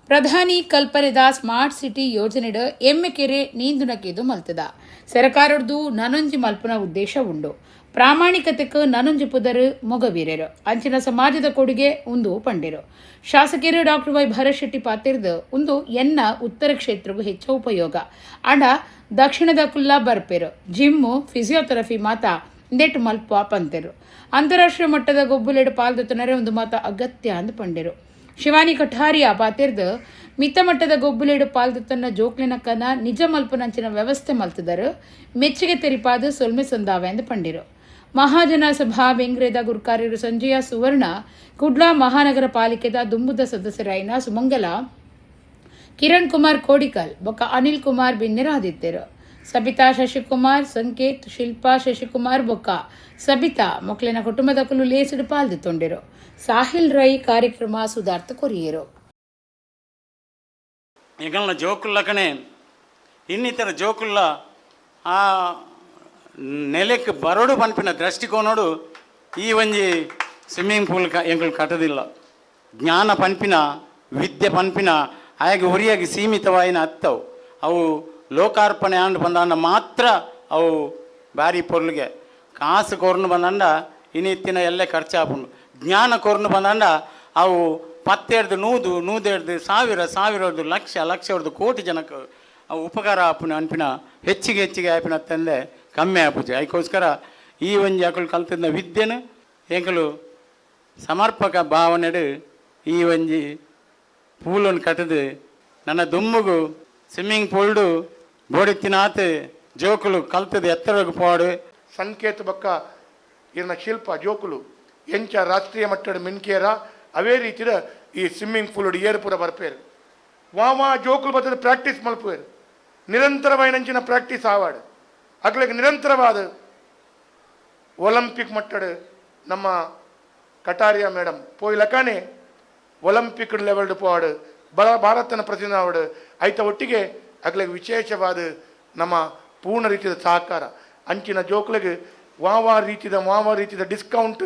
ಪ್ರಧಾನಿ ಕಲ್ಪನೆದ ಸ್ಮಾರ್ಟ್ ಸಿಟಿ ಯೋಜನೆಡು ಎಮ್ಮೆಕೆರೆ ನೀಂದುನಕೆದು ಮಲ್ತದ. ಸರಕಾರದ್ದು ನನೊಂಜಿ ಮಲ್ಪನ ಉದ್ದೇಶ ಉಂಡು. ಪ್ರಾಮಾಣಿಕತೆக்கு ನನೊಂಜಿ ಪುದರು ಮೊಗವೀರರು ಅಂಚಿನ ಸಮಾಜದ ಕೊಡುಗೆ ಉಂದು ಪಂಡೆರು. ಶಾಸಕರು ಡಾಕ್ಟರ್ ವೈ ಭರತ್ ಶೆಟ್ಟಿ ಪಾತಿರ್ದು ಉಂದು ಎನ್ನ ಉತ್ತರ ಕ್ಷೇತ್ರಗೂ ಹೆಚ್ಚು ಉಪಯೋಗ. ಅಂಡ ದಕ್ಷಿಣದ ಕುಲ್ಲ ಬರ್ಪೆರು ಜಿಮ್ಮು ಫಿಸಿಯೋಥೆರಪಿ ಮಾತ ಇಂದೆಟ್ ಮಲ್ಪ ಪಂತೆರು. ಅಂತಾರಾಷ್ಟ್ರೀಯ ಮಟ್ಟದ ಗೊಬ್ಬುಲೆಡು ಪಾಲ್ದೊತ್ತನರೆ ಒಂದು ಮಾತ ಅಗತ್ಯ ಅಂದು ಪಂಡೆರು. ಶಿವಾನಿ ಕಠಾರಿಯಾ ಪಾತಿರ್ದು ಮಿತ್ತ ಮಟ್ಟದ ಗೊಬ್ಬುಲೇಡು ಪಾಲ್ದೊತ್ತನ್ನ ಜೋಕ್ಲಿನ ಕನ ನಿಜ ಮಲ್ಪನಂಚಿನ ವ್ಯವಸ್ಥೆ ಮಲ್ತದರು ಮೆಚ್ಚುಗೆ ತೆರಿಪಾದು ಸೊಲ್ಮೆ ಸಂದಾವೆ ಎಂದು ಪಂಡಿರು. ಮಹಾಜನ ಸಭಾ ಬೆಂಗ್ರೆದ ಗುರ್ಕಾರ್ಯರು ಸಂಜಯ ಸುವರ್ಣ, ಕುಡ್ಲಾ ಮಹಾನಗರ ಪಾಲಿಕೆದ ದುಂಬುದ ಸದಸ್ಯರಾಯಿನ ಸುಮಂಗಲ, ಕಿರಣ್ ಕುಮಾರ್ ಕೋಡಿಕಲ್ ಬೊಕ್ಕ ಅನಿಲ್ ಕುಮಾರ್ ಬಿನ್ನೆರಾದಿತ್ತೆರು. ಸಬಿತಾ ಶಶಿಕುಮಾರ್, ಸಂಕೇತ್, ಶಿಲ್ಪಾ ಶಶಿಕುಮಾರ್ ಬೊಕ್ಕ ಸಬಿತಾ ಮಕ್ಕಳಿನ ಕುಟುಂಬದ ಕುಲು ಲೇಸಿಡು ಪಾಲ್ದಿತ್ತೊಂಡಿರು. ಸಾಹಿಲ್ ರೈ ಕಾರ್ಯಕ್ರಮ ಸುಧಾರ್ಥ ಕೊರಿಯರು. ಎಂಗಲ್ನ ಜೋಕುಲ್ಲಕಣೆ ಇನ್ನಿತರ ಜೋಕುಲ್ಲ ಆ ನೆಲೆಕ್ ಬರೋಡು ಪನ್ಪಿನ ದೃಷ್ಟಿಕೋನೋಡು ಈ ಒಂಜಿ ಸ್ವಿಮ್ಮಿಂಗ್ ಪೂಲ್ ಎಂಗಳು ಕಟ್ಟದಿಲ್ಲ. ಜ್ಞಾನ ಪನ್ಪಿನ ವಿದ್ಯೆ ಪನ್ಪಿನ ಹಾಗೆ ಹೊರಿಯಾಗಿ ಸೀಮಿತವಾಯಿನ ಅತ್ತವು ಅವು ಲೋಕಾರ್ಪಣೆ ಆಂಡ್ ಬಂದಾಂಡ ಮಾತ್ರ ಅವು ಬಾರಿ ಪೊರ್ಲಿಗೆ. ಕಾಸು ಕೊರ್ನು ಬಂದಂಡ ಇನಿತ್ತಿನ ಎಲ್ಲೇ ಖರ್ಚಾಪುಂಡು. ಜ್ಞಾನ ಕೊರ್ನು ಬಂದಂಡ ಅವು 10 100 100 1000 1000 ಲಕ್ಷ ಲಕ್ಷ ಕೋಟಿ ಜನಕ್ಕೆ ಅವು ಉಪಕಾರ ಆಪುನ ಅನ್ಪಿನ ಹೆಚ್ಚಿಗೆ ಹೆಚ್ಚಿಗೆ ಆಪಿನ ತಂದೆ ಕಮ್ಮಿ ಆಪುಜಿ. ಅದಕ್ಕೋಸ್ಕರ ಈ ಒಂಜಿ ಅಕುಲು ಕಲ್ತಿದ್ದ ವಿದ್ಯೆನು ಎಂಕಲು ಸಮರ್ಪಕ ಭಾವನೆಡು ಈ ಒಂಜಿ ಪೂಲನ್ನು ಕಟ್ಟದು ನನ್ನ ದುಮ್ಮುಗು ಸ್ವಿಮ್ಮಿಂಗ್ ಪೂಲ್ಡು ಬೋಡಿತ್ತಿನಾತ್ ಜೋಕುಲು ಕಲ್ತದ ಎತ್ತರಗೆ ಪೋಡು. ಸಂಕೇತ ಬಕ್ಕ ಇರ್ನ ಶಿಲ್ಪ ಜೋಕುಲು ಎಂಚ ರಾಷ್ಟ್ರೀಯ ಮಟ್ಟದ ಮಿನ್ಕೇರ ಅವೇ ರೀತಿಯ ಈ ಸ್ವಿಮ್ಮಿಂಗ್ ಪೂಲ್ ಏರ್ಪುರ ಬರ್ಪೇರು. ವಾ ಜೋಕುಲು ಬರ್ತದೆ ಪ್ರಾಕ್ಟೀಸ್ ಮಲ್ಪೇರು, ನಿರಂತರವಾಯಿನಂಚಿನ ಪ್ರಾಕ್ಟೀಸ್ ಆವಾಡು ಅಗ್ಲಿಗೆ ನಿರಂತರವಾದ ಒಲಿಂಪಿಕ್ ಮಟ್ಟದ ನಮ್ಮ ಕಟಾರಿಯಾ ಮೇಡಮ್ ಪೋಯ್ಲಕಾನೆ ಒಲಿಂಪಿಕ್ ಲೆವೆಲ್ಡ್ ಪೋವಾಡು, ಭಾರತನ ಪ್ರತಿನಿಧಿ ಆವಾಡು. ಐತ ಒಟ್ಟಿಗೆ ಅಗ್ಲಿಗೆ ವಿಶೇಷವಾದ ನಮ್ಮ ಪೂರ್ಣ ರೀತಿಯ ಸಹಕಾರ ಅಂಚಿನ ಜೋಕ್ಲಿಗೆ ವಾವಾ ರೀತಿಯ ಡಿಸ್ಕೌಂಟ್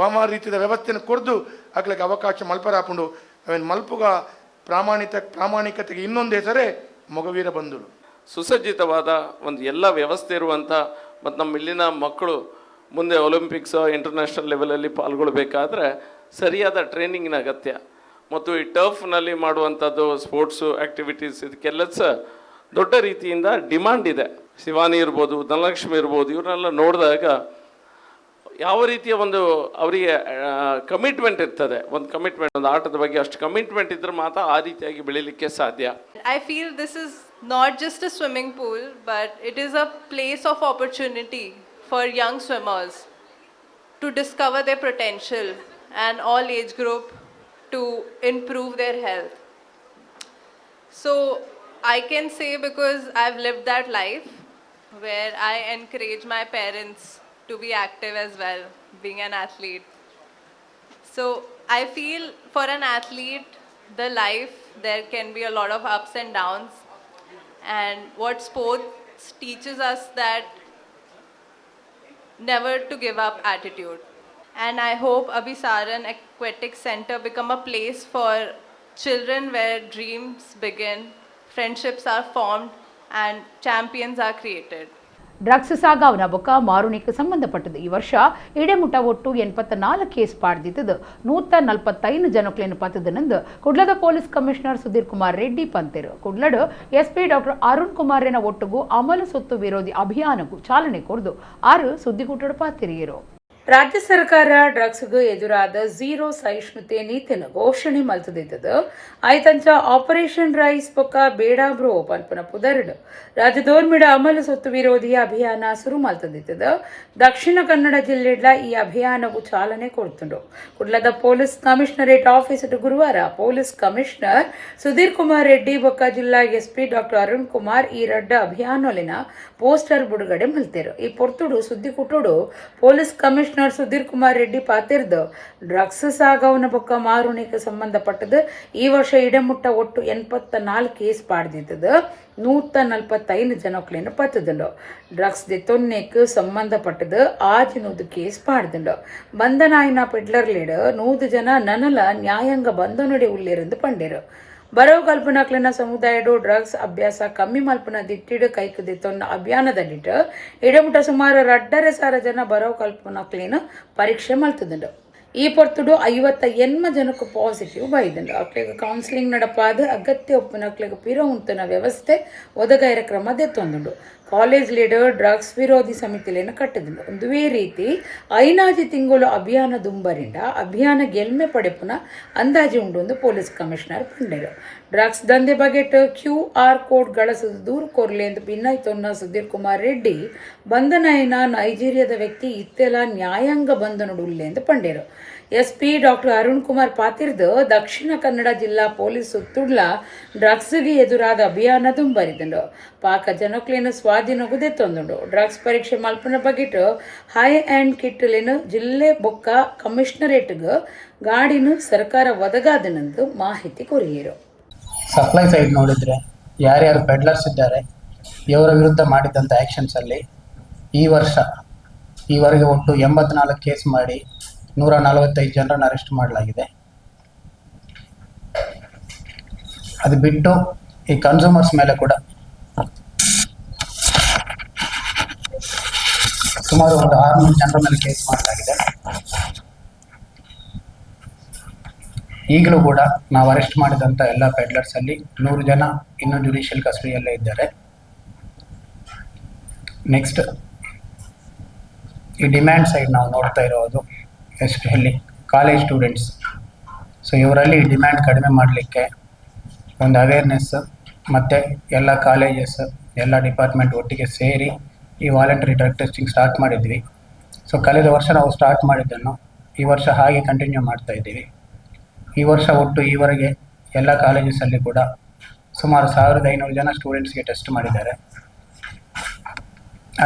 ವಾವಾ ರೀತಿಯ ವ್ಯವಸ್ಥೆಯನ್ನು ಕೊಡ್ದು ಅಗ್ಲಿಗೆ ಅವಕಾಶ ಮಲ್ಪರಾಪುಂಡು. ಅವೇನು ಮಲ್ಪುಗ ಪ್ರಾಮಾಣಿಕತೆಗೆ ಇನ್ನೊಂದು ಹೆಸರೇ ಮೊಗವೀರ ಬಂಧುಲು. ಸುಸಜ್ಜಿತವಾದ ಒಂದು ಎಲ್ಲ ವ್ಯವಸ್ಥೆ ಇರುವಂಥ ಮತ್ತು ನಮ್ಮ ಇಲ್ಲಿನ ಮಕ್ಕಳು ಮುಂದೆ ಒಲಿಂಪಿಕ್ಸ್ ಇಂಟರ್ನ್ಯಾಷನಲ್ ಲೆವೆಲಲ್ಲಿ ಪಾಲ್ಗೊಳ್ಬೇಕಾದ್ರೆ ಸರಿಯಾದ ಟ್ರೈನಿಂಗಿನ ಅಗತ್ಯ ಮತ್ತು ಈ ಟರ್ಫ್ನಲ್ಲಿ ಮಾಡುವಂಥದ್ದು ಸ್ಪೋರ್ಟ್ಸು ಆ್ಯಕ್ಟಿವಿಟೀಸ್ ಇದಕ್ಕೆಲ್ಲ ಸಹ ದೊಡ್ಡ ರೀತಿಯಿಂದ ಡಿಮಾಂಡ್ ಇದೆ. ಶಿವಾನಿ ಇರ್ಬೋದು, ಧನಲಕ್ಷ್ಮಿ ಇರ್ಬೋದು, ಇವ್ರನ್ನೆಲ್ಲ ನೋಡಿದಾಗ ಯಾವ ರೀತಿಯ ಒಂದು ಅವರಿಗೆ ಕಮಿಟ್ಮೆಂಟ್ ಇರ್ತದೆ, ಒಂದು ಕಮಿಟ್ಮೆಂಟ್, ಒಂದು ಆಟದ ಬಗ್ಗೆ ಅಷ್ಟು ಕಮಿಟ್ಮೆಂಟ್ ಇದ್ದರೆ ಮಾತ್ರ ಆ ರೀತಿಯಾಗಿ ಬೆಳೀಲಿಕ್ಕೆ ಸಾಧ್ಯ. I feel this is not just a swimming pool, but it is a place of opportunity for young swimmers to discover their potential and all age group to improve their health. So I can say, because I've lived that life where I encourage my parents to be active as well, being an athlete. So I feel for an athlete, the life, there can be a lot of ups and downs, and what sports teaches us that never to give up attitude. And I hope Abhisaran Aquatic Center become a place for children where dreams begin, friendships are formed and champions are created. Drugs ಸಾಗಾವನ ಬೊಕ್ಕ ಮಾರುಣಿಗೆ ಸಂಬಂಧಪಟ್ಟது. ಈ ವರ್ಷ ಇಡೆಮುಟ ಒಟ್ಟು 84 case ಪಾಡ್ದಿತ್ತದು 145 ಜನಕ್ಲೇನು ಪತ್ತದನೆಂದು ಕುಡ್ಲದ police commissioner Sudhir Kumar Reddy ಪಂತೆರು. ಕುಡ್ಲಡು SP doctor Arun ಕುಮಾರ್ನ ಒಟ್ಟುಗು ಅಮಲು ಸೊತ್ತು ವಿರೋಧಿ ಅಭಿಯಾನಕ್ಕೂ ಚಾಲನೆ ಕೊರ್ದು ಆರು ಸುದ್ದಿಗೂಟಡು ಪಾತಿರಿಯರು. ರಾಜ್ಯ ಸರ್ಕಾರ ಡ್ರಗ್ಸ್ಗೆ ಎದುರಾದ ಝೀರೋ ಸಹಿಷ್ಣುತೆ ನೀತಿಯನ್ನು ಘೋಷಣೆ ಮಲ್ತದಿದ್ದದು. ಆಯ್ತಂಚ ಆಪರೇಷನ್ ರೈಸ್ ಬೊಕ್ಕ ಬೇಡಾಬ್ರೋ ಪನ್ಪನ ಪುದರ್ಡು ರಾಜ್ಯದೋರ್ಮಿಡ ಅಮಲು ಸೊತ್ತು ವಿರೋಧಿ ಅಭಿಯಾನ ಶುರು ಮಲ್ತದಿದ್ದದು. ದಕ್ಷಿಣ ಕನ್ನಡ ಜಿಲ್ಲೆಡ್ಲ ಈ ಅಭಿಯಾನವು ಚಾಲನೆ ಕೊಡ್ತುಂಡು. ಕುಡ್ಲದ police commissionerate office ಗುರುವಾರ ಪೊಲೀಸ್ ಕಮಿಷನರ್ ಸುಧೀರ್ ಕುಮಾರ್ ರೆಡ್ಡಿ ಬೊಕ್ಕ ಜಿಲ್ಲಾ ಎಸ್ಪಿ ಡಾಕ್ಟರ್ ಅರುಣ್ ಕುಮಾರ್ ಈ ರಡ್ಡ ಅಭಿಯಾನೊಲಿನ ಪೋಸ್ಟರ್ ಬಿಡುಗಡೆ ಮಲ್ತೇರು. ಈ ಪೊರ್ತುಡು ಸುದ್ದಿ ಕುಟ್ಟುಡು ಪೊಲೀಸ್ ಕಮಿಷನರ್ ಸುಧೀರ್ ಕುಮಾರ್ ರೆಡ್ಡಿ ಪಾತಿರ್ದು ಡ್ರಗ್ಸ್ ಸಾಗವನ ಬೊಕ್ಕ ಮಾರುಣಿಗೆ ಸಂಬಂಧಪಟ್ಟದು ಈ ವರ್ಷ ಇಡಮುಟ್ಟ ಒಟ್ಟು 84 ಕೇಸ್ ಪಾಡ್ದಿದ್ದದು 145 ಜನಕ್ಲೇನು ಪತ್ತದುಂಡು. ಡ್ರಗ್ಸ್ ದಿ ತೊನ್ನೆಕ್ ಸಂಬಂಧಪಟ್ಟದು 600 ಕೇಸ್ ಪಾಡ್ದುಂಡು. ಬಂಧನಾಯಿನ ಪೆಡ್ಲರ್ ಲೀಡ್ 100 ಜನ ನನಲ ನ್ಯಾಯಾಂಗ ಬಂಧನೊಡೆ ಉಳ್ಳಿರಂದು ಪಂಡೇರು. ಬರವು ಕಲ್ಪನಾಕ್ಲಿನ ಸಮುದಾಯಡು ಡ್ರಗ್ಸ್ ಅಭ್ಯಾಸ ಕಮ್ಮಿ ಮಲ್ಪನ ದಿಟ್ಟಿಡು ಕೈಕುದಿ ತೊನ್ನ ಅಭಿಯಾನದಲ್ಲಿಟ್ಟು ಇಡಮುಟ ಸುಮಾರು 2,500 ಜನ ಬರವು ಕಲ್ಪನಾಕ್ಲಿನ ಪರೀಕ್ಷೆ ಮಲ್ತದುಂಡು. ಈ ಪೊರ್ತುಡು 58 ಜನಕ್ಕೆ ಪಾಸಿಟಿವ್ ಬೈದುಂಡು. ಅಕ್ಲಿಗೆ ಕೌನ್ಸಿಲಿಂಗ್ ನಡಪಾದ ಅಗತ್ಯ ಒಪ್ಪುನಕ್ಲಿಗೆ ಪಿರ ಉಂತನ ವ್ಯವಸ್ಥೆ ಒದಗೈರ ಕ್ರಮ ದೆತ್ತೊಂದುಂಡು. College leader drugs ವಿರೋಧಿ ಸಮಿತಿಲೇನ ಕಟ್ಟದುಂಡು. ಒಂದುವೇ ರೀತಿ 5 ತಿಂಗಳು ಅಭಿಯಾನ ದುಂಬರಿಂದ ಅಭಿಯಾನ ಗೆಲ್ಮೆ ಪಡೆಪುನ ಅಂದಾಜು ಉಂಡು ಪೊಲೀಸ್ ಕಮಿಷನರ್ ಪಂಡೇರು. ಡ್ರಗ್ಸ್ ದಂಧೆ ಬಗೆಟ್ QR code ಗಳಸದು ದೂರು ಕೋರ್ಲೆ ಎಂದು ಭಿನ್ನಾಯ್ತೊನ್ನ ಸುಧೀರ್ ಕುಮಾರ್ ರೆಡ್ಡಿ ಬಂಧನಾಯನ ನೈಜೀರಿಯಾದ ವ್ಯಕ್ತಿ ಇತ್ತೆಲ ನ್ಯಾಯಾಂಗ ಬಂಧನಡು ಎಂದು ಪಂಡೇರು. ಎಸ್ಪಿ ಡಾಕ್ಟರ್ ಅರುಣ್ ಕುಮಾರ್ ಪಾತಿರ್ದು ದಕ್ಷಿಣ ಕನ್ನಡ ಜಿಲ್ಲಾ ಪೊಲೀಸ್ ತುಡ್ಲ ಡ್ರಗ್ಸ್ಗೆ ಎದುರಾದ ಅಭಿಯಾನ ದುಂಬರಿದುಂಡು. ಪಾಕ ಜನಕ್ಲೇನು ಸ್ವಾಧೀನಗೂ ದೆತ್ತೊಂದುಂಡು. ಡ್ರಗ್ಸ್ ಪರೀಕ್ಷೆ ಮಲ್ಪನ ಬಗೆಟ್ ಹೈ ಆ್ಯಂಡ್ ಕಿಟ್ಲೇನು ಜಿಲ್ಲೆ ಬೊಕ್ಕ ಕಮಿಷನರೇಟ್ಗೆ ಗಾಡಿನ ಸರ್ಕಾರ ಒದಗಾದನೆಂದು ಮಾಹಿತಿ ಕೊರಿಯರು. ಸಪ್ಲೈ ಸೈಡ್ ನೋಡಿದರೆ ಯಾರ್ಯಾರು ಪೆಡ್ಲರ್ಸ್ ಇದ್ದಾರೆ ಇವರ ವಿರುದ್ಧ ಮಾಡಿದಂಥ ಆ್ಯಕ್ಷನ್ಸಲ್ಲಿ ಈ ವರ್ಷ ಈವರೆಗೆ ಒಟ್ಟು 84 ಕೇಸ್ ಮಾಡಿ 145 ಜನರನ್ನು ಅರೆಸ್ಟ್ ಮಾಡಲಾಗಿದೆ. ಅದು ಬಿಟ್ಟು ಈ ಕನ್ಸ್ಯೂಮರ್ಸ್ ಮೇಲೆ ಕೂಡ ಸುಮಾರು ಸುಮಾರು ಒಂದು 600 ಜನರ ಮೇಲೆ ಕೇಸ್ ಮಾಡಲಾಗಿದೆ. ಈಗಲೂ ಕೂಡ ನಾವು ಅರೆಸ್ಟ್ ಮಾಡಿದಂಥ ಎಲ್ಲ ಪೆಡ್ಲರ್ಸಲ್ಲಿ 100 ಜನ ಇನ್ನೂ ಜುಡಿಷಿಯಲ್ ಕಸ್ಟಡಿಯಲ್ಲೇ ಇದ್ದಾರೆ. ನೆಕ್ಸ್ಟ್ ಈ ಡಿಮ್ಯಾಂಡ್ ಸೈಡ್ ನಾವು ನೋಡ್ತಾ ಇರೋದು especially college students. So ಇವರಲ್ಲಿ ಡಿಮ್ಯಾಂಡ್ ಕಡಿಮೆ ಮಾಡಲಿಕ್ಕೆ ಒಂದು ಅವೇರ್ನೆಸ್ ಮತ್ತು ಎಲ್ಲ ಕಾಲೇಜಸ್ ಎಲ್ಲ ಡಿಪಾರ್ಟ್ಮೆಂಟ್ ಒಟ್ಟಿಗೆ ಸೇರಿ ಈ voluntary drug testing start ಮಾಡಿದ್ವಿ. ಸೊ ಕಳೆದ ವರ್ಷ ನಾವು ಸ್ಟಾರ್ಟ್ ಮಾಡಿದ್ದನ್ನು ಈ ವರ್ಷ ಹಾಗೆ ಕಂಟಿನ್ಯೂ ಮಾಡ್ತಾ ಇದ್ದೀವಿ. ಈ ವರ್ಷ ಒಟ್ಟು ಈವರೆಗೆ ಎಲ್ಲ ಕಾಲೇಜಸಲ್ಲಿ ಕೂಡ ಸುಮಾರು 1500 ಜನ ಸ್ಟೂಡೆಂಟ್ಸ್ಗೆ ಟೆಸ್ಟ್ ಮಾಡಿದ್ದಾರೆ.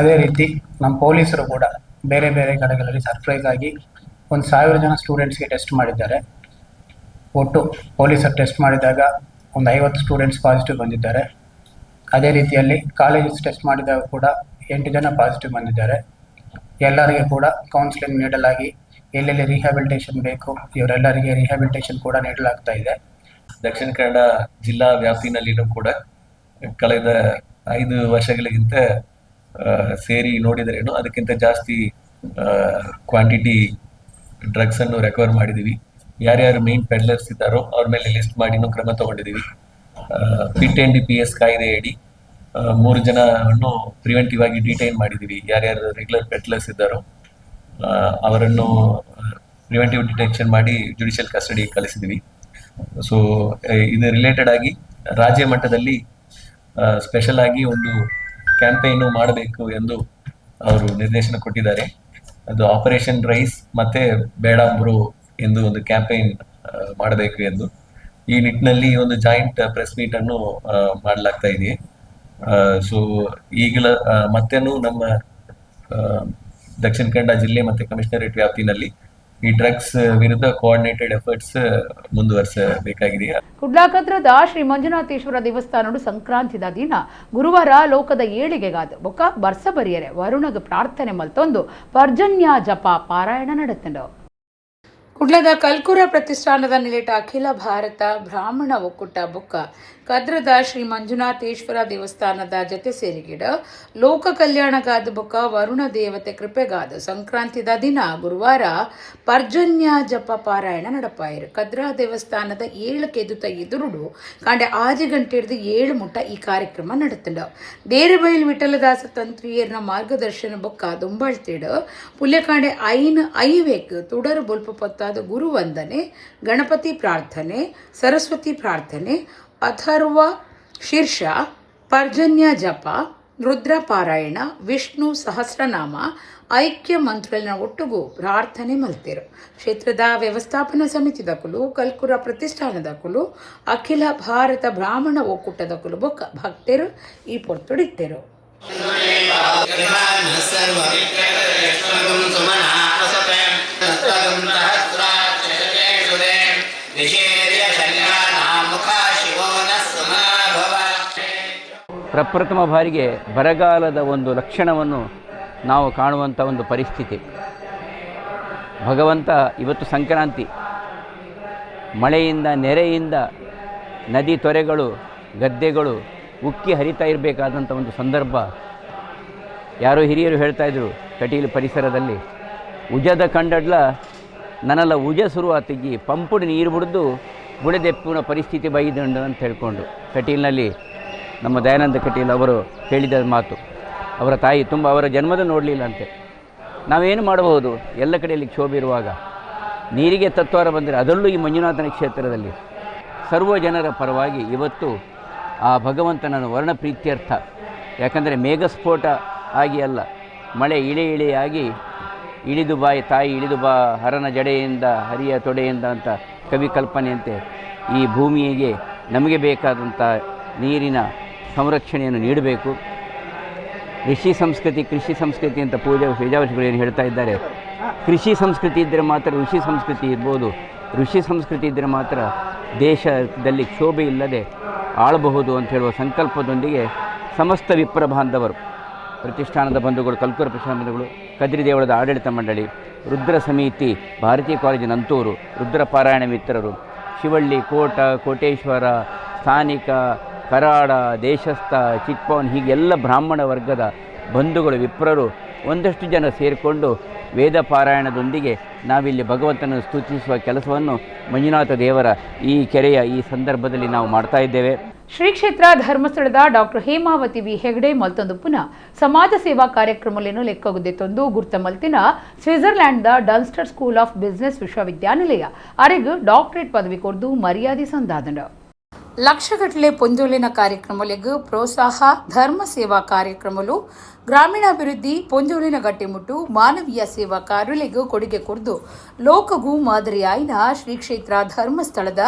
ಅದೇ ರೀತಿ ನಮ್ಮ ಪೊಲೀಸರು ಕೂಡ ಬೇರೆ ಬೇರೆ ಕಡೆಗಳಲ್ಲಿ ಸರ್ಪ್ರೈಸ್ ಆಗಿ ಒಂದು 1000 ಜನ ಸ್ಟೂಡೆಂಟ್ಸ್ಗೆ ಟೆಸ್ಟ್ ಮಾಡಿದ್ದಾರೆ. ಒಟ್ಟು ಪೊಲೀಸರು ಟೆಸ್ಟ್ ಮಾಡಿದಾಗ ಒಂದು 50 ಸ್ಟೂಡೆಂಟ್ಸ್ ಪಾಸಿಟಿವ್ ಬಂದಿದ್ದಾರೆ. ಅದೇ ರೀತಿಯಲ್ಲಿ ಕಾಲೇಜಸ್ ಟೆಸ್ಟ್ ಮಾಡಿದಾಗ ಕೂಡ 8 ಜನ ಪಾಸಿಟಿವ್ ಬಂದಿದ್ದಾರೆ. ಎಲ್ಲರಿಗೆ ಕೂಡ ಕೌನ್ಸಿಲಿಂಗ್ ನೀಡಲಾಗಿ ಎಲ್ಲೆಲ್ಲಿ ರಿಹ್ಯಾಬಿಲಿಟೇಷನ್ ಬೇಕು ಇವರೆಲ್ಲರಿಗೆ ರಿಹ್ಯಾಬಿಲಿಟೇಷನ್ ಕೂಡ ನೀಡಲಾಗ್ತಾ ಇದೆ. ದಕ್ಷಿಣ ಕನ್ನಡ ಜಿಲ್ಲಾ ವ್ಯಾಪ್ತಿನಲ್ಲಿನೂ ಕೂಡ ಕಳೆದ 5 ವರ್ಷಗಳಿಗಿಂತ ಸೇರಿ ನೋಡಿದ್ರೇನು ಅದಕ್ಕಿಂತ ಜಾಸ್ತಿ ಕ್ವಾಂಟಿಟಿ ಡ್ರಗ್ಸ್ ಅನ್ನು ರೆಕವರ್ ಮಾಡಿದ್ದೀವಿ. ಯಾರ್ಯಾರು ಮೇನ್ ಪೆಡ್ಲರ್ಸ್ ಇದ್ದಾರೋ ಅವ್ರ ಮೇಲೆ ಲಿಸ್ಟ್ ಮಾಡಿನೂ ಕ್ರಮ ತಗೊಂಡಿದ್ದೀವಿ. ಪಿಟ್ NDPS ಕಾಯ್ದೆಯಡಿ 3 ಜನವನ್ನು ಪ್ರಿವೆಂಟಿವ್ ಆಗಿ ಡಿಟೈನ್ ಮಾಡಿದ್ದೀವಿ. ಯಾರ್ಯಾರು ರೆಗ್ಯುಲರ್ ಪೆಡ್ಲರ್ಸ್ ಇದ್ದಾರೋ ಅವರನ್ನು ಪ್ರಿವೆಂಟಿವ್ ಡಿಟೆಕ್ಷನ್ ಮಾಡಿ ಜುಡಿಷಿಯಲ್ ಕಸ್ಟಡಿ ಕಳಿಸಿದ್ವಿ. ಸೊ ಇದು ರಿಲೇಟೆಡ್ ಆಗಿ ರಾಜ್ಯ ಮಟ್ಟದಲ್ಲಿ ಸ್ಪೆಷಲ್ ಆಗಿ ಒಂದು ಕ್ಯಾಂಪೇನು ಮಾಡಬೇಕು ಎಂದು ಅವರು ನಿರ್ದೇಶನ ಕೊಟ್ಟಿದ್ದಾರೆ. ಅದು ಆಪರೇಷನ್ ರೈಸ್ ಮತ್ತೆ ಬೇಡ ಬ್ರೋ ಎಂದು ಒಂದು ಕ್ಯಾಂಪೇನ್ ಮಾಡಬೇಕು ಎಂದು ಈ ನಿಟ್ಟಿನಲ್ಲಿ ಒಂದು joint press meet ಅನ್ನು ಮಾಡಲಾಗ್ತಾ ಇದೆ. ಸೊ ಈಗಲ ಮತ್ತೇನು ನಮ್ಮ ದಕ್ಷಿಣ ಕನ್ನಡ ಜಿಲ್ಲೆ ಮತ್ತು ಕಮಿಷನರೇಟ್ ವ್ಯಾಪ್ತಿನಲ್ಲಿ ಈ ಡ್ರಗ್ಸ್ ವಿರುದ್ಧ ಕೋಆರ್ಡಿನೇಟೆಡ್ ಎಫರ್ಟ್ಸ್ ಮುಂದುವರಿಸಬೇಕಾಗಿದೆ. ಕುಡ್ಲಾಕದ್ರದ ಶ್ರೀ ಮಂಜುನಾಥೇಶ್ವರ ದೇವಸ್ಥಾನಡು ಸಂಕ್ರಾಂತಿದ ದಿನ ಗುರುವಾರ ಲೋಕದ ಏಳಿಗೆಗಾದ ಬೊಕ್ಕ ಬರ್ಸ ಬರಿಯರೆ ವರುಣಗ ಪ್ರಾರ್ಥನೆ ಮಲ್ತೊಂದು ಪರ್ಜನ್ಯ ಜಪ ಪಾರಾಯಣ ನಡೆತಂಡು. ಕುಡ್ಲದ ಕಲ್ಕುರ ಪ್ರತಿಷ್ಠಾನದ ನಿಲೆಟ ಅಖಿಲ ಭಾರತ ಬ್ರಾಹ್ಮಣ ಒಕ್ಕೂಟ ಬೊಕ್ಕ ಕದ್ರದ ಶ್ರೀ ಮಂಜುನಾಥೇಶ್ವರ ದೇವಸ್ಥಾನದ ಜತೆ ಸೇರಿಗಿಡ ಲೋಕ ಕಲ್ಯಾಣಗಾದ ಬೊಕ್ಕ ವರುಣ ದೇವತೆ ಕೃಪೆಗಾದ ಸಂಕ್ರಾಂತಿದ ದಿನ ಗುರುವಾರ ಪರ್ಜನ್ಯ ಜಪ ಪಾರಾಯಣ ನಡಪಾಯಿರು. ಕದ್ರಾ ದೇವಸ್ಥಾನದ 7 ಕೆದುತ ಎದುರುಡು ಕಾಂಡೆ 6 ಗಂಟೆ ಹಿಡಿದು 7 ಮುಟ್ಟ ಈ ಕಾರ್ಯಕ್ರಮ ನಡತಂಡ. ದೇರಬೈಲ್ ವಿಠಲದಾಸ ತಂತ್ರಿಯರ್ನ ಮಾರ್ಗದರ್ಶನ ಬೊಕ್ಕ ದುಂಬಾಳ್ತಿಡು ಪುಲ್ಯಕಾಂಡೆ 5 ಐವೇಕ್ ತುಡರು ಬೊಲ್ಪ ಪೊತ್ತಾದ ಗುರುವಂದನೆ, ಗಣಪತಿ ಪ್ರಾರ್ಥನೆ, ಸರಸ್ವತಿ ಪ್ರಾರ್ಥನೆ, ಅಥರ್ವ ಶೀರ್ಷ, ಪರ್ಜನ್ಯ ಜಪ, ರುದ್ರ ಪಾರಾಯಣ, ವಿಷ್ಣು ಸಹಸ್ರನಾಮ, ಐಕ್ಯ ಮಂತ್ರಲಿನ ಒಟ್ಟುಗೂ ಪ್ರಾರ್ಥನೆ ಮಲ್ತಿರು. ಕ್ಷೇತ್ರದ ವ್ಯವಸ್ಥಾಪನಾ ಸಮಿತಿ ದಕುಲು, ಕಲ್ಕುರ ಪ್ರತಿಷ್ಠಾನದ ಕುಲು, ಅಖಿಲ ಭಾರತ ಬ್ರಾಹ್ಮಣ ಒಕ್ಕೂಟದ ಕುಲು ಬೊಕ್ಕ ಭಕ್ತರು ಈ ಪೊರ್ತುಡಿತ್ತೆರು. ಪ್ರಪ್ರಥಮ ಬಾರಿಗೆ ಬರಗಾಲದ ಒಂದು ಲಕ್ಷಣವನ್ನು ನಾವು ಕಾಣುವಂಥ ಒಂದು ಪರಿಸ್ಥಿತಿ. ಭಗವಂತ ಇವತ್ತು ಸಂಕ್ರಾಂತಿ, ಮಳೆಯಿಂದ ನೆರೆಯಿಂದ ನದಿ ತೊರೆಗಳು ಗದ್ದೆಗಳು ಉಕ್ಕಿ ಹರಿತಾ ಇರಬೇಕಾದಂಥ ಒಂದು ಸಂದರ್ಭ. ಯಾರೋ ಹಿರಿಯರು ಹೇಳ್ತಾಯಿದ್ರು ಕಟೀಲು ಪರಿಸರದಲ್ಲಿ ಉಜದ ಕಂಡಡ್ಲ ನನ್ನಲ್ಲ ಉಜ ಶುರುವಾತಿಗಿ ಪಂಪುಡು ನೀರು ಬಿಡ್ದು ಬುಡದೆಪ್ಪುನ ಪರಿಸ್ಥಿತಿ ಬೈದಂಡು ಅಂತ ಹೇಳ್ಕೊಂಡು ಕಟೀಲಿನಲ್ಲಿ ನಮ್ಮ ದಯಾನಂದ ಕಟೀಲ್ ಅವರು ಹೇಳಿದ ಮಾತು. ಅವರ ತಾಯಿ ತುಂಬ ಅವರ ಜನ್ಮದ ನೋಡಲಿಲ್ಲ ಅಂತೆ. ನಾವೇನು ಮಾಡಬಹುದು? ಎಲ್ಲ ಕಡೆಯಲ್ಲಿ ಕ್ಷೋಭೆ ಇರುವಾಗ ನೀರಿಗೆ ತತ್ವಾರ ಬಂದರೆ, ಅದರಲ್ಲೂ ಈ ಮಂಜುನಾಥನ ಕ್ಷೇತ್ರದಲ್ಲಿ ಸರ್ವ ಜನರ ಪರವಾಗಿ ಇವತ್ತು ಆ ಭಗವಂತನನ್ನು ವರ್ಣ ಪ್ರೀತ್ಯರ್ಥ, ಯಾಕಂದರೆ ಮೇಘಸ್ಫೋಟ ಆಗಿ ಅಲ್ಲ, ಮಳೆ ಇಳೆ ಇಳೆಯಾಗಿ ಇಳಿದು ಬಾ ತಾಯಿ ಇಳಿದು ಬಾ ಹರನ ಜಡೆಯಿಂದ ಹರಿಯ ತೊಡೆಯಿಂದ ಅಂತ ಕವಿ ಕಲ್ಪನೆಯಂತೆ ಈ ಭೂಮಿಗೆ ನಮಗೆ ಬೇಕಾದಂಥ ನೀರಿನ ಸಂರಕ್ಷಣೆಯನ್ನು ನೀಡಬೇಕು. ಋಷಿ ಸಂಸ್ಕೃತಿ ಕೃಷಿ ಸಂಸ್ಕೃತಿ ಅಂತ ಪೂಜೆ ಪೇಜಾವರ್ಷಿಗಳು ಏನು ಹೇಳ್ತಾ ಇದ್ದಾರೆ, ಕೃಷಿ ಸಂಸ್ಕೃತಿ ಇದ್ದರೆ ಮಾತ್ರ ಋಷಿ ಸಂಸ್ಕೃತಿ ಇರ್ಬೋದು, ಋಷಿ ಸಂಸ್ಕೃತಿ ಇದ್ದರೆ ಮಾತ್ರ ದೇಶದಲ್ಲಿ ಕ್ಷೋಭೆ ಇಲ್ಲದೆ ಆಳಬಹುದು ಅಂತ ಹೇಳುವ ಸಂಕಲ್ಪದೊಂದಿಗೆ ಸಮಸ್ತ ವಿಪ್ರ ಬಾಂಧವರು, ಪ್ರತಿಷ್ಠಾನದ ಬಂಧುಗಳು, ಕಲ್ಕೂರ ಪ್ರತಿಷ್ಠಾನ ಬಂಧುಗಳು, ಕದ್ರಿ ದೇವಳದ ಆಡಳಿತ ಮಂಡಳಿ, ರುದ್ರ ಸಮಿತಿ, ಭಾರತೀಯ ಕಾಲೇಜು ನಂತೂರು, ರುದ್ರ ಪಾರಾಯಣ ಮಿತ್ರರು, ಶಿವಳ್ಳಿ, ಕೋಟ, ಕೋಟೇಶ್ವರ, ಸ್ಥಾನಿಕ, ಕರಾಡ, ದೇಶಸ್ಥ, ಚಿತ್ಪವನ್, ಹೀಗೆಲ್ಲ ಬ್ರಾಹ್ಮಣ ವರ್ಗದ ಬಂಧುಗಳು, ವಿಪ್ರರು ಒಂದಷ್ಟು ಜನ ಸೇರಿಕೊಂಡು ವೇದ ಪಾರಾಯಣದೊಂದಿಗೆ ನಾವಿಲ್ಲಿ ಭಗವಂತನನ್ನು ಸ್ತುತಿಸುವ ಕೆಲಸವನ್ನು ಮಂಜುನಾಥ ದೇವರ ಈ ಕೆರೆಯ ಈ ಸಂದರ್ಭದಲ್ಲಿ ನಾವು ಮಾಡ್ತಾ ಇದ್ದೇವೆ. ಶ್ರೀ ಕ್ಷೇತ್ರ ಧರ್ಮಸ್ಥಳದ ಡಾಕ್ಟರ್ ಹೇಮಾವತಿ ವಿ ಹೆಗಡೆ ಮಲ್ತೊಂದು ಪುನಃ ಸಮಾಜ ಸೇವಾ ಕಾರ್ಯಕ್ರಮಗಳನ್ನು ಲೆಕ್ಕಗುದ್ದೆತ್ತೊಂದು ಗುರ್ತ ಮಲ್ತಿನ ಸ್ವಿಟ್ಜರ್ಲ್ಯಾಂಡ್ದ ಡನ್ಸ್ಟರ್ school of business ವಿಶ್ವವಿದ್ಯಾನಿಲಯ ಅರೆಗ್ ಡಾಕ್ಟರೇಟ್ ಪದವಿ ಕೊರ್ದು ಮರ್ಯಾದೆ ಸಂದಾದನ. ಲಕ್ಷಗಟ್ಟಲೆ ಪೊಂಜೋಲಿನ ಕಾರ್ಯಕ್ರಮಲೆಗ್ ಪ್ರೋತ್ಸಾಹ, ಧರ್ಮ ಸೇವಾ ಕಾರ್ಯಕ್ರಮಲು, ಗ್ರಾಮೀಣಾಭಿವೃದ್ಧಿ, ಪೊಂಜೋಲಿನ ಗಟ್ಟಿಮುಟ್ಟು, ಮಾನವೀಯ ಸೇವಾ ಕಾರ್ಯಲೆಗ್ ಕೊಡುಗೆ ಕೊರ್ದು ಲೋಕಗೂ ಮಾದರಿಯಾಯಿನ ಶ್ರೀ ಕ್ಷೇತ್ರ ಧರ್ಮಸ್ಥಳದ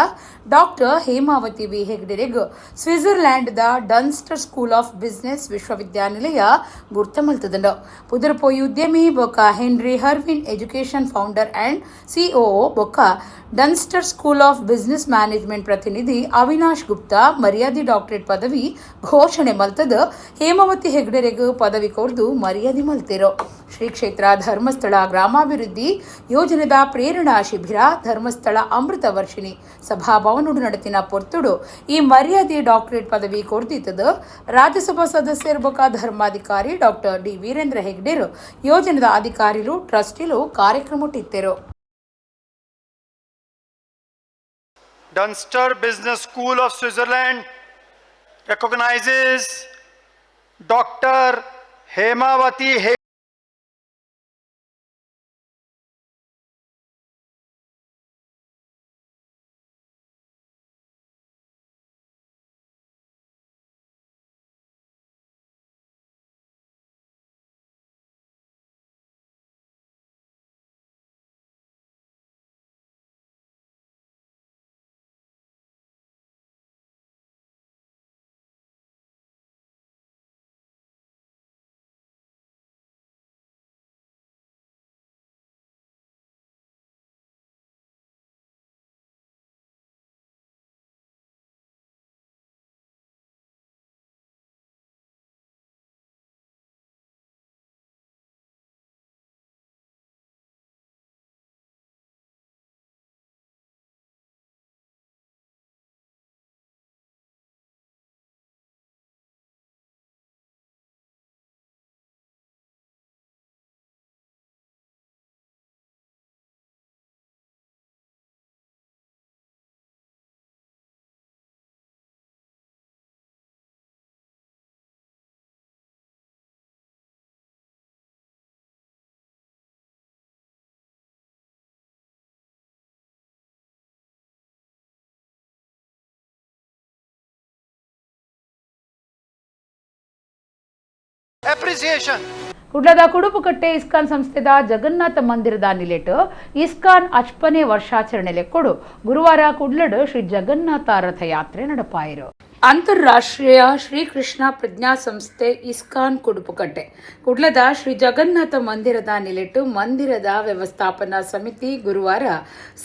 ಡಾಕ್ಟರ್ ಹೇಮಾವತಿ ವಿ ಹೆಗ್ಡೆರೆಗ್ ಸ್ವಿಟ್ಜರ್ಲ್ಯಾಂಡ್ದ ಡನ್ಸ್ಟರ್ school of business ವಿಶ್ವವಿದ್ಯಾನಿಲಯ ಗುರ್ತಮಲ್ತದಂಡ. ಪುದರ್ಪೋಯಿ ಉದ್ಯಮಿ ಬೊಕ್ಕ Henry Harvin education founder and COO ಬೊಕ್ಕ Dunster school of business management ಪ್ರತಿನಿಧಿ ಅವಿನಾಶ್ ಗುಪ್ತಾ ಮರ್ಯಾದೆ ಡಾಕ್ಟರೇಟ್ ಪದವಿ ಘೋಷಣೆ ಮಲ್ತದ ಹೇಮಾವತಿ ಹೆಗ್ಡೆರೆಗ್ ಪದವಿ ಕೊರ್ದು ಮರ್ಯಾದೆ ಮಲ್ತಿರೋ. ಶ್ರೀ ಕ್ಷೇತ್ರ ಧರ್ಮಸ್ಥಳ ಗ್ರಾಮಾಭಿವೃದ್ಧಿ ಯೋಜನೆದ ಪ್ರೇರಣಾ ಶಿಬಿರ ಧರ್ಮಸ್ಥಳ ಅಮೃತ ವರ್ಷಿಣಿ ಸಭಾಭವನುಡು ನಡೆತಿನ ಪೊರ್ತುಡು ಈ ಮರ್ಯಾದೆ ಡಾಕ್ಟರೇಟ್ ಪದವಿ ಕೊರ್ದಿತ್ತದ. ರಾಜ್ಯಸಭಾ ಸದಸ್ಯರು ಬೊಕ್ಕ ಧರ್ಮಾಧಿಕಾರಿ ಡಾಕ್ಟರ್ ಡಿ ವೀರೇಂದ್ರ ಹೆಗ್ಡೆರು, ಯೋಜನೆದ ಅಧಿಕಾರಿಲು, ಟ್ರಸ್ಟಿಲು ಕಾರ್ಯಕ್ರಮಟ್ಟಿತ್ತರು. Dunster Business School of Switzerland recognizes Dr. Hemavati Appreciation. ಕುಡ್ಲದ ಕುಡುಪುಕಟ್ಟೆ ISKCON ಸಂಸ್ಥೆದ ಜಗನ್ನಾಥ ಮಂದಿರದ ನಿಲೆಟ್ ಇಸ್ಕಾನ್ ಅಚ್ಪನೆ ವರ್ಷಾಚರಣೆ ಲೆಕ್ಕೊಡು ಗುರುವಾರ ಕುಡ್ಲಡ್ ಶ್ರೀ ಜಗನ್ನಾಥ ರಥಯಾತ್ರೆ ನಡಪಾಯಿರು. ಅಂತಾರಾಷ್ಟ್ರೀಯ ಶ್ರೀಕೃಷ್ಣ ಪ್ರಜ್ಞಾ ಸಂಸ್ಥೆ ಇಸ್ಕಾನ್ ಕುಡುಪುಕಟ್ಟೆ ಕುಡ್ಲದ ಶ್ರೀ ಜಗನ್ನಾಥ ಮಂದಿರದ ನಿಲೆಟ್ಟು ಮಂದಿರದ ವ್ಯವಸ್ಥಾಪನಾ ಸಮಿತಿ ಗುರುವಾರ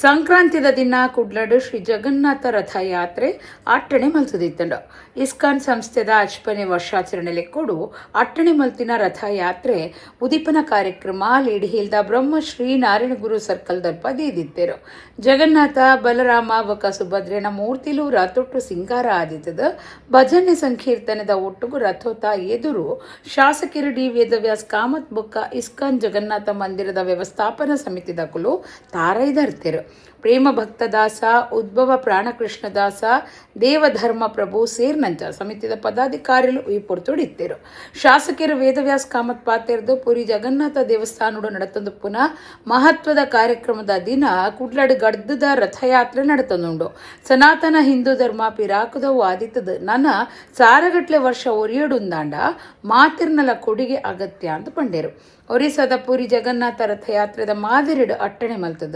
ಸಂಕ್ರಾಂತಿದ ದಿನ ಕುಡ್ಲಡ್ ಶ್ರೀ ಜಗನ್ನಾಥ ರಥಯಾತ್ರೆ ಅಟ್ಟಣೆ ಮಲ್ತದಿತ್ತಂಡು. ಇಸ್ಕಾನ್ ಸಂಸ್ಥೆದ ಅಚ್ಪನೆ ವರ್ಷಾಚರಣೆ ಲೆಕ್ಕೊಡು ಅಟ್ಟಣೆ ಮಲ್ತಿನ ರಥಯಾತ್ರೆ ಉದೀಪನ ಕಾರ್ಯಕ್ರಮ ಲೇಡಿ ಹಿಲ್ದ ಬ್ರಹ್ಮಶ್ರೀ ನಾರಾಯಣಗುರು ಸರ್ಕಲ್ ದರ್ಪ ದೀದಿತ್ತೇರು. ಜಗನ್ನಾಥ, ಬಲರಾಮ ಬೊಕ್ಕ ಸುಭದ್ರೆನ ಮೂರ್ತಿಲು ರಥೊಟ್ಟು ಸಿಂಗಾರ ಆದಿತ್ತದ. ಭಜನೆ ಸಂಕೀರ್ತನದ ಒಟ್ಟುಗು ರಥೋತ ಎದುರು ಶಾಸಕರು ಡಿ ವೇದವ್ಯಾಸ್ ಕಾಮತ್ ಬೊಕ್ಕ ಇಸ್ಕಾನ್ ಜಗನ್ನಾಥ ಮಂದಿರದ ವ್ಯವಸ್ಥಾಪನಾ ಸಮಿತಿದ ಕುಲು ತಾರೈದರ್ತೆರು. ಪ್ರೇಮ ಭಕ್ತದಾಸ, ಉದ್ಭವ ಪ್ರಾಣಕೃಷ್ಣದಾಸ, ದೇವಧರ್ಮ ಪ್ರಭು ಸೇರ್ನಂಚ ಸಮಿತಿದ ಪದಾಧಿಕಾರಿಗಳು ಈ ಪೊರ್ತುಡಿತ್ತೆರು. ಶಾಸಕರು ವೇದವ್ಯಾಸ್ ಕಾಮತ್ ಪಾತೆರ್ದು ಪುರಿ ಜಗನ್ನಾಥ ದೇವಸ್ಥಾನಡು ನಡತಂದು ಪುನಃ ಮಹತ್ವದ ಕಾರ್ಯಕ್ರಮದ ದಿನ ಕುಡ್ಲಡು ಗಡ್ದದ ರಥಯಾತ್ರೆ ನಡತಂದುಂಡು. ಸನಾತನ ಹಿಂದೂ ಧರ್ಮ ಪಿರಾಕದವು ಆದಿತ್ತದ ನನ್ನ ಸಾರಗಟ್ಲೆ ವರ್ಷ ಒರಿಯಡುಂದಾಂಡ ಮಾತಿರ್ನಲ ಕೊಡುಗೆ ಅಗತ್ಯ ಅಂತ ಪಂಡೇರು. ಒರಿಸ್ಸಾದ ಪುರಿ ಜಗನ್ನಾಥ ರಥಯಾತ್ರೆದ ಮಾದಿರಿಡು ಅಟ್ಟಣೆ ಮಲ್ತದ.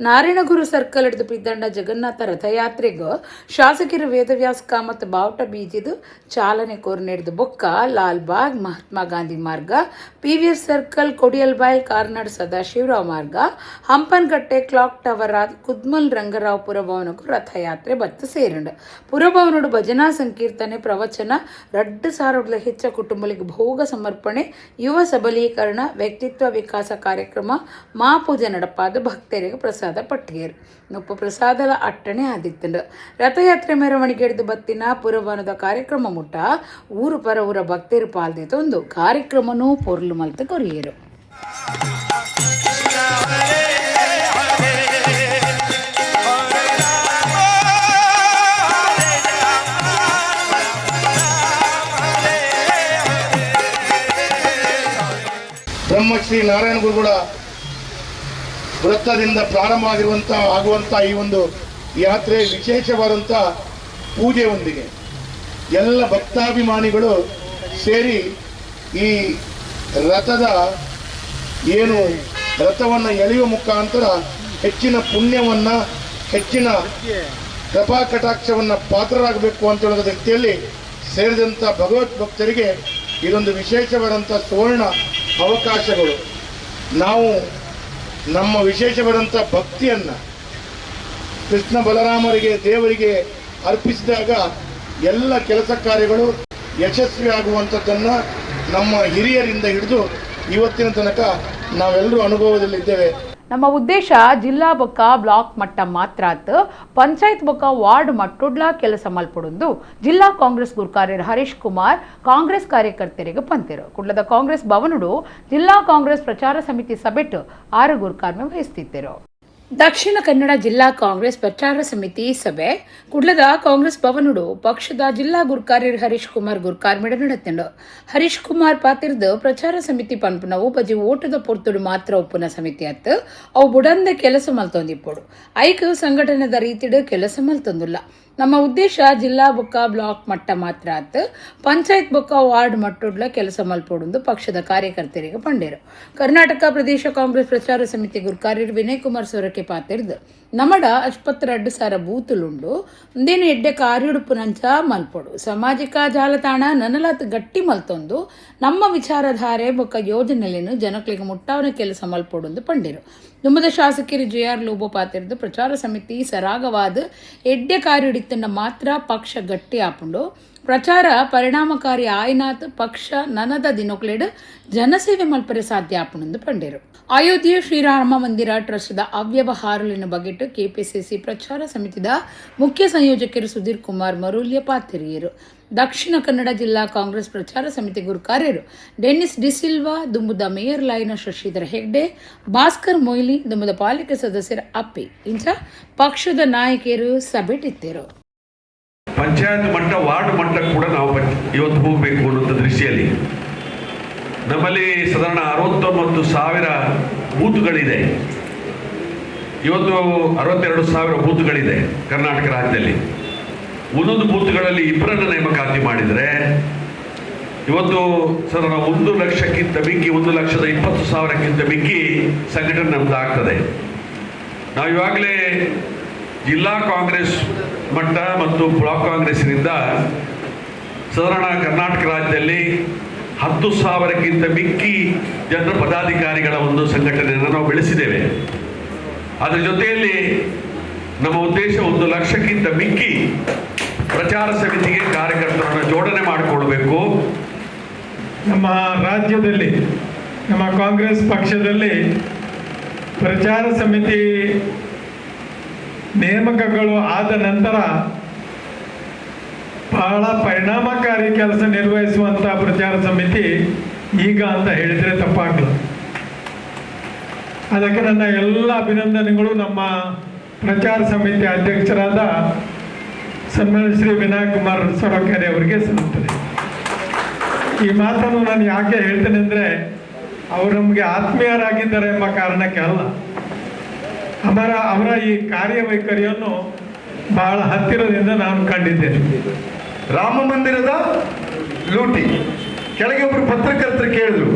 ನಾರಾಯಣಗುರು ಸರ್ಕಲ್ ಹಿಡಿದು ಪಿದ್ದಂಡ ಜಗನ್ನಾಥ ರಥಯಾತ್ರೆಗೂ ಶಾಸಕರು ವೇದವ್ಯಾಸ್ ಕಾಮತ್ ಬಾವುಟ ಬೀಜಿದು ಚಾಲನೆ ಕೋರ್ನೆಡ್ದು ಬೊಕ್ಕ ಲಾಲ್ಬಾಗ್, ಮಹಾತ್ಮ ಗಾಂಧಿ ಮಾರ್ಗ, PVS circle, Kodialbail, Karnad Sadashivarao ಮಾರ್ಗ, ಹಂಪನಕಟ್ಟೆ ಕ್ಲಾಕ್ ಟವರ್ ಆದ ಕುದ್ಮಲ್ ರಂಗರಾವ್ ಪುರಭವನಕ್ಕೂ ರಥಯಾತ್ರೆ ಬತ್ತು ಸೇರುಂಡು. ಪುರಭವನೋಡು ಭಜನಾ ಸಂಕೀರ್ತನೆ, ಪ್ರವಚನ, 2,000 ಹೆಚ್ಚ ಕುಟುಂಬಗಳಿಗೆ ಭೋಗ ಸಮರ್ಪಣೆ, ಯುವ ಸಬಲೀಕರಣ, ವ್ಯಕ್ತಿತ್ವ ವಿಕಾಸ ಕಾರ್ಯಕ್ರಮ ಮಾಪೂಜೆ ನಡಪಾದ ಭಕ್ತರಿಗೆ ಪ್ರಸಾದ ಪಟ್ಟಿಯರು ನುಪ್ಪು ಪ್ರಸಾದಲ ಅಟ್ಟಣೆ ಆದಿತ್ತಂಡು. ರಥಯಾತ್ರೆ ಮೆರವಣಿಗೆ ಹಿಡಿದು ಬತ್ತಿನ ಪುರವನದ ಕಾರ್ಯಕ್ರಮ ಮುಟ್ಟ ಊರು ಪರ ಊರ ಭಕ್ತರು ಪಾಲ್ದಿತ್ತೊಂದು ಕಾರ್ಯಕ್ರಮನೂ ಪೊರ್ಲು ಮಲ್ತ ಕೊರಿಯರು. ಬ್ರಹ್ಮಶ್ರೀ ನಾರಾಯಣ ಗುರುಗಳ ವೃತ್ತದಿಂದ ಪ್ರಾರಂಭವಾಗಿರುವಂಥ ಆಗುವಂಥ ಈ ಒಂದು ಯಾತ್ರೆ ವಿಶೇಷವಾದಂಥ ಪೂಜೆಯೊಂದಿಗೆ ಎಲ್ಲ ಭಕ್ತಾಭಿಮಾನಿಗಳು ಸೇರಿ ಈ ರಥದ ಏನು ರಥವನ್ನು ಎಳೆಯುವ ಮುಖಾಂತರ ಹೆಚ್ಚಿನ ಪುಣ್ಯವನ್ನು, ಹೆಚ್ಚಿನ ಕೃಪಾ ಕಟಾಕ್ಷವನ್ನು ಪಾತ್ರರಾಗಬೇಕು ಅಂತ ಹೇಳೋದ ದೃಷ್ಟಿಯಲ್ಲಿ ಸೇರಿದಂಥ ಭಗವತ್ ಭಕ್ತರಿಗೆ ಇದೊಂದು ವಿಶೇಷವಾದಂಥ ಸುವರ್ಣ ಅವಕಾಶಗಳು. ನಾವು ನಮ್ಮ ವಿಶೇಷವಾದಂಥ ಭಕ್ತಿಯನ್ನು ಕೃಷ್ಣ ಬಲರಾಮರಿಗೆ, ದೇವರಿಗೆ ಅರ್ಪಿಸಿದಾಗ ಎಲ್ಲ ಕೆಲಸ ಕಾರ್ಯಗಳು ಯಶಸ್ವಿಯಾಗುವಂಥದ್ದನ್ನು ನಮ್ಮ ಹಿರಿಯರಿಂದ ಹಿಡಿದು ಇವತ್ತಿನ ತನಕ ನಾವೆಲ್ಲರೂ ಅನುಭವದಲ್ಲಿದ್ದೇವೆ. ನಮ್ಮ ಉದ್ದೇಶ ಜಿಲ್ಲಾ ಬೊಕ್ಕ ಬ್ಲಾಕ್ ಮಟ್ಟ ಮಾತ್ರ ಆತ್ ಪಂಚಾಯತ್ ಬೊಕ್ಕ ವಾರ್ಡ್ ಮಟ್ಟೊಡ್ಲಾ ಕೆಲಸ ಮಲ್ಪೊಡುಂದು ಜಿಲ್ಲಾ ಕಾಂಗ್ರೆಸ್ ಗುರ್ಕಾರ್ಯರು ಹರೀಶ್ ಕುಮಾರ್ ಕಾಂಗ್ರೆಸ್ ಕಾರ್ಯಕರ್ತರಿಗೆ ಪಂತೆರು. ಕುಡ್ಲದ ಕಾಂಗ್ರೆಸ್ ಭವನುಡು ಜಿಲ್ಲಾ ಕಾಂಗ್ರೆಸ್ ಪ್ರಚಾರ ಸಮಿತಿ ಸಭೆಟ್ 6 ಗುರ್ಕಾರ್ಮೆ ವಹಿಸುತ್ತಿದ್ದರು. ದಕ್ಷಿಣ ಕನ್ನಡ ಜಿಲ್ಲಾ ಕಾಂಗ್ರೆಸ್ ಪ್ರಚಾರ ಸಮಿತಿ ಸಭೆ ಕುಡ್ಲದ ಕಾಂಗ್ರೆಸ್ ಭವನುಡು ಪಕ್ಷದ ಜಿಲ್ಲಾ ಗುರ್ಕಾರ್ಯರು ಹರೀಶ್ ಕುಮಾರ್ ಗುರ್ಕಾರ್ಮಿಡ ನಡೆತಂಡು. ಹರೀಶ್ ಕುಮಾರ್ ಪಾತಿರ್ದು ಪ್ರಚಾರ ಸಮಿತಿ ಪನ್ಪುನವು ಬಜಿ ಓಟದ ಪೊರ್ತುಡು ಮಾತ್ರ ಒಪ್ಪುನ ಸಮಿತಿ ಅತ್ತು ಅವು ಬುಡಂದ ಕೆಲಸ ಮಲ್ತೊಂದಿಪ್ಪೋಡು ಐಕ್ ಸಂಘಟನೆದ ರೀತಿಡು ಕೆಲಸ ಮಲ್ತೊಂದುಲ್ಲ. ನಮ್ಮ ಉದ್ದೇಶ ಜಿಲ್ಲಾ ಬೊಕ್ಕ ಬ್ಲಾಕ್ ಮಟ್ಟ ಮಾತ್ರ ಆತ್ ಪಂಚಾಯತ್ ಬೊಕ್ಕ ವಾರ್ಡ್ ಮಟ್ಟೊಡ್ಲ ಕೆಲಸ ಮಲ್ಪೊಡುಂದು ಪಕ್ಷದ ಕಾರ್ಯಕರ್ತರಿಗೆ ಪಂಡೇರು. ಕರ್ನಾಟಕ ಪ್ರದೇಶ ಕಾಂಗ್ರೆಸ್ ಪ್ರಚಾರ ಸಮಿತಿ ಗುರ್ಕಾರ್ಯರು ವಿನಯ್ ಕುಮಾರ್ ಸೊರಕೆ ಪಾತಿರ್ದು ನಮಡ 22,000 ಬೂತುಲುಂಡು ಒಂದೇನು ಎಡ್ಡೆ ಕಾರ್ಯುಡುಪುನಂಚ ಮಲ್ಪೊಡು ಸಾಮಾಜಿಕ ಜಾಲತಾಣ ನನಲಾತ್ ಗಟ್ಟಿ ಮಲ್ತೊಂದು ನಮ್ಮ ವಿಚಾರಧಾರೆ ಬೊಕ್ಕ ಯೋಜನೆಯನ್ನು ಜನಕ್ಲಿಗೆ ಮುಟ್ಟಾವನ ಕೆಲಸ ಮಲ್ಪೊಡುಂದು ಪಂಡೇರು. ದುಮ್ಮದ ಶಾಸಕರು ಜೆ ಆರ್ ಲೋಬೋ ಪಾತಿರ್ದು ಪ್ರಚಾರ ಸಮಿತಿ ಸರಾಗವಾದ ಎಡ್ಡೆ ಕಾರ್ಯುಡಿತ್ತನ್ನ ಮಾತ್ರ ಪಕ್ಷ ಗಟ್ಟಿ ಆಪುಂಡು ಪ್ರಚಾರ ಪರಿಣಾಮಕಾರಿ ಆಯ್ನಾಥ್ ಪಕ್ಷ ನನದ ದಿನೊಕ್ಲೆಡ್ ಜನಸೇವೆ ಮಲ್ಪರೆ ಸಾಧ್ಯ ಆಪುಂಡು ಪಂಡೇರು. ಅಯೋಧ್ಯೆ ಶ್ರೀರಾಮ ಮಂದಿರ ಟ್ರಸ್ಟ್ದ ಅವ್ಯವಹಾರಲಿನ ಬಗೆಟ್ ಕೆಪಿಸಿಸಿ ಪ್ರಚಾರ ಸಮಿತಿದ ಮುಖ್ಯ ಸಂಯೋಜಕರು ಸುಧೀರ್ ಕುಮಾರ್ ಮರುಲ್ಯ ಪಾತಿರಿಯರು. ದಕ್ಷಿಣ ಕನ್ನಡ ಜಿಲ್ಲಾ ಕಾಂಗ್ರೆಸ್ ಪ್ರಚಾರ ಸಮಿತಿ ಗುರುಕಾರ್ಯರು ಡೆನ್ನಿಸ್ ಡಿಸಿಲ್ವಾ, ದುಂಬುದ ಮೇಯರ್ ಲಾಯಿನ ಶಶಿಧರ್ ಹೆಗ್ಡೆ, ಭಾಸ್ಕರ್ ಮೊಯ್ಲಿ, ದುಂಬುದ ಪಾಲಿಕೆ ಸದಸ್ಯರ ಅಪ್ಪಿ ಇಂಥ ಪಕ್ಷದ ನಾಯಕಿಯರು ಸಭೆಟಿದ್ದರು. ಪಂಚಾಯತ್ ಮಟ್ಟ, ವಾರ್ಡ್ ಮಟ್ಟ ಕೂಡ ನಾವು ಇವತ್ತು ಹೋಗಬೇಕು ಅನ್ನುವಂಥ ದೃಷ್ಟಿಯಲ್ಲಿ ನಮ್ಮಲ್ಲಿ ಸಾಧಾರಣ 69,000 ಬೂತ್ಗಳಿದೆ. ಇವತ್ತು 62,000 ಬೂತ್ಗಳಿದೆ ಕರ್ನಾಟಕ ರಾಜ್ಯದಲ್ಲಿ. ಒಂದೊಂದು ಬೂತ್ಗಳಲ್ಲಿ ಇಬ್ಬರನ್ನು ನೇಮಕಾತಿ ಮಾಡಿದರೆ ಇವತ್ತು ಸಾಧಾರಣ 1 ಲಕ್ಷಕ್ಕಿಂತ ಮಿಕ್ಕಿ, 1,20,000ಕ್ಕಿಂತ ಮಿಕ್ಕಿ ಸಂಘಟನೆ ನಮ್ಮದು ಆಗ್ತದೆ. ನಾವು ಇವಾಗಲೇ ಜಿಲ್ಲಾ ಕಾಂಗ್ರೆಸ್ ಮಟ್ಟ ಮತ್ತು ಬ್ಲಾಕ್ ಕಾಂಗ್ರೆಸ್ನಿಂದ ಸಾಧಾರಣ ಕರ್ನಾಟಕ ರಾಜ್ಯದಲ್ಲಿ 10,000ಕ್ಕಿಂತ ಮಿಕ್ಕಿ ಜನರ ಪದಾಧಿಕಾರಿಗಳ ಒಂದು ಸಂಘಟನೆಯನ್ನು ನಾವು ಬೆಳೆಸಿದ್ದೇವೆ. ಅದರ ಜೊತೆಯಲ್ಲಿ ನಮ್ಮ ಉದ್ದೇಶ 1 ಲಕ್ಷಕ್ಕಿಂತ ಮಿಕ್ಕಿ ಪ್ರಚಾರ ಸಮಿತಿಗೆ ಕಾರ್ಯಕರ್ತರನ್ನು ಜೋಡಣೆ ಮಾಡಿಕೊಳ್ಬೇಕು. ನಮ್ಮ ರಾಜ್ಯದಲ್ಲಿ ನಮ್ಮ ಕಾಂಗ್ರೆಸ್ ಪಕ್ಷದಲ್ಲಿ ಪ್ರಚಾರ ಸಮಿತಿ ನೇಮಕಗಳು ಆದ ನಂತರ ಬಹಳ ಪರಿಣಾಮಕಾರಿ ಕೆಲಸ ನಿರ್ವಹಿಸುವಂಥ ಪ್ರಚಾರ ಸಮಿತಿ ಈಗ ಅಂತ ಹೇಳಿದರೆ ತಪ್ಪಾಗಲ್ಲ. ಅದಕ್ಕೆ ನನ್ನ ಎಲ್ಲ ಅಭಿನಂದನೆಗಳು ನಮ್ಮ ಪ್ರಚಾರ ಸಮಿತಿ ಅಧ್ಯಕ್ಷರಾದ ಸನ್ಮಾನ್ಯ ಶ್ರೀ ವಿನಾಯಕ್ ಕುಮಾರ್ ಸೊರಕೆರೆ ಅವರಿಗೆ ಸಲ್ಲುತ್ತದೆ. ಈ ಮಾತನ್ನು ನಾನು ಯಾಕೆ ಹೇಳ್ತೇನೆ ಅಂದರೆ, ಅವರು ನಮಗೆ ಆತ್ಮೀಯರಾಗಿದ್ದಾರೆ ಎಂಬ ಕಾರಣಕ್ಕೆ ಅಲ್ಲ, ಅವರ ಈ ಕಾರ್ಯವೈಖರಿಯನ್ನು ಬಹಳ ಹತ್ತಿರದಿಂದ ನಾನು ಕಂಡಿದ್ದೇನೆ. ರಾಮ ಮಂದಿರದ ಲೂಟಿ ಕೆಳಗೆ ಒಬ್ಬರು ಪತ್ರಕರ್ತರು ಕೇಳಿದ್ರು,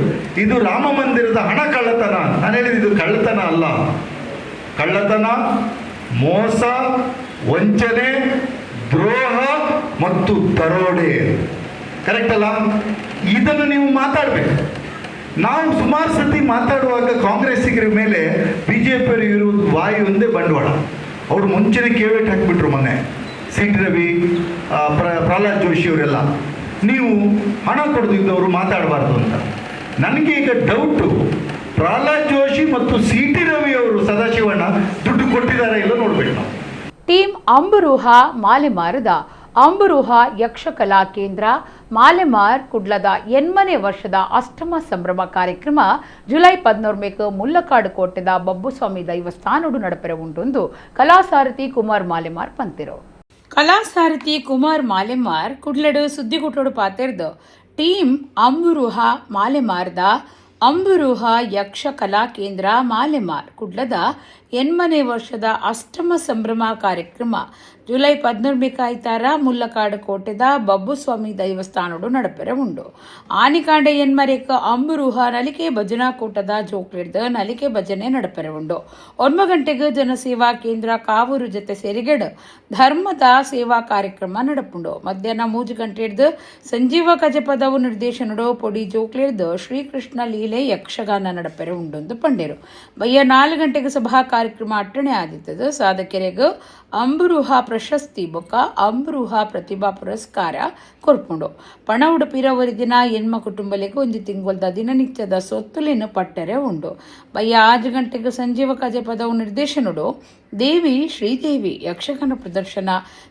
ಇದು ರಾಮ ಮಂದಿರದ ಹಣ ಕಳ್ಳತನ. ನಾನು ಹೇಳಿದ್ದು ಇದು ಕಳ್ಳತನ ಅಲ್ಲ, ಕಳ್ಳತನ, ಮೋಸ, ವಂಚನೆ, ದ್ರೋಹ ಮತ್ತು ದರೋಡೆ. ಕರೆಕ್ಟ್ ಅಲ್ಲ? ಇದನ್ನು ನೀವು ಮಾತಾಡಬೇಕು. ನಾವು ಸುಮಾರು ಸತಿ ಮಾತಾಡುವಾಗ ಕಾಂಗ್ರೆಸ್ಸಿಗರ ಮೇಲೆ ಬಿ ಜೆ ಪಿಯವರು ಇರುವುದು ವಾಯು ಒಂದೇ ಬಂಡವಾಳ. ಅವರು ಮುಂಚೆನೇ ಕೇವೇಟ್ ಹಾಕಿಬಿಟ್ರು ಮೊನ್ನೆ, ಸಿ ಟಿ ರವಿ, ಪ್ರಹ್ಲಾದ್ ಜೋಶಿ ಅವರೆಲ್ಲ, ನೀವು ಹಣ ಕೊಡದಿದ್ದವರು ಮಾತಾಡಬಾರ್ದು ಅಂತ. ನನಗೆ ಈಗ ಡೌಟು, ಪ್ರಹ್ಲಾದ್ ಜೋಶಿ ಮತ್ತು ಸಿ ಟಿ ರವಿ ಅವರು ಸದಾಶಿವಣ್ಣ ದುಡ್ಡು ಕೊಟ್ಟಿದ್ದಾರೆ ಇಲ್ಲ ನೋಡ್ಬೇಕು ನಾವು. ಟೀಮ್ ಅಂಬರೂಹ ಮಾಲೆಮಾರದ ಅಂಬರೂಹ ಯಕ್ಷಕಲಾ ಕೇಂದ್ರ ಮಾಲೆಮಾರ್ ಕುಡ್ಲದ 8ನೇ ವರ್ಷದ ಅಷ್ಟಮ ಸಂಭ್ರಮ ಕಾರ್ಯಕ್ರಮ ಜುಲೈ 14 ಮುಲ್ಲಕಾಡು ಕೋಟೆದ ಬಬ್ಬುಸ್ವಾಮಿ ದೈವಸ್ಥಾನಡು ನಡಪೆರೆ ಉಂಟೊಂದು ಕಲಾಸಾರಥಿ ಕುಮಾರ್ ಮಾಲೆಮಾರ್ ಪಂತಿರು. ಕಲಾಸಾರಥಿ ಕುಮಾರ್ ಮಾಲೆಮಾರ್ ಕುಡ್ಲಡು ಸುದ್ದಿಗುಟ್ಟೋಡು ಪಾತೆರ್ದು ಟೀಮ್ ಅಂಬರೂಹ ಮಾಲೆಮಾರ್ದ ಅಂಬರೂಹ ಯಕ್ಷ ಕಲಾ ಕೇಂದ್ರ ಮಾಲೆಮಾರ್ ಕುಡ್ಲದ 8ನೇ ವರ್ಷದ ಅಷ್ಟಮ ಸಂಭ್ರಮ ಕಾರ್ಯಕ್ರಮ ಜುಲೈ 14 ಕಾಯ್ತಾರ ಮುಲ್ಲಕಾಡು ಕೋಟೆದ ಬಬ್ಬುಸ್ವಾಮಿ ದೈವಸ್ಥಾನಡು ನಡಪೆರೆ ಉಂಡು. ಆನಿಕಾಂಡೆ ಎನ್ಮರೇಕ ಅಂಬರೂಹ ನಲಿಕೆ ಭಜನಾ ಕೂಟದ ಜೋಕ್ಲಿಡ್ದ ನಲಿಕೆ ಭಜನೆ ನಡಪೆರೆ ಉಂಡು. 9 ಗಂಟೆಗೆ ಜನಸೇವಾ ಕೇಂದ್ರ ಕಾವೂರು ಜೊತೆ ಸೇರಿಗೆಡ್ ಧರ್ಮದ ಸೇವಾ ಕಾರ್ಯಕ್ರಮ ನಡಪುಂಡು. ಮಧ್ಯಾಹ್ನ 3 ಗಂಟೆ ಹಿಡ್ದು ಸಂಜೀವ ಕಜಪದವು ನಿರ್ದೇಶನಡು ಪೊಡಿ ಜೋಕ್ಲಿಡ್ದು ಶ್ರೀಕೃಷ್ಣ ಲೀಲೆ ಯಕ್ಷಗಾನ ನಡಪೆರೆ ಉಂಡೊಂದು ಪಂಡೇರು. ಬಯ್ಯ 4 ಗಂಟೆಗೆ ಸಭಾ ಕಾರ್ಯಕ್ರಮ ಅಟ್ಟಣೆ ಆದಿತ್ತದು. ಸಾಧಕರಿಗೆ ಅಂಬರೂಹ ಪ್ರಶಸ್ತಿ ಬೊಕ್ಕ ಅಂಬರೂಹ ಪ್ರತಿಭಾ ಪುರಸ್ಕಾರ ಕೊರ್ಪುಂಡು. ಪಣ ಉಡುಪಿರ ದಿನ ಎನ್ಮ ಕುಟುಂಬಲಿಗೆ ಒಂದು ತಿಂಗೊಲ್ದ ದಿನನಿತ್ಯದ ಸೊತ್ತುಲಿನ ಪಟ್ಟರೆ ಉಂಡು. ಬಯ್ಯ 6 ಗಂಟೆಗೆ ಸಂಜೀವ ಕಜಪದವು ನಿರ್ದೇಶನಡು ದೇವಿ ಶ್ರೀದೇವಿ ಯಕ್ಷಗಾನ ಪ್ರದರ್ಶನ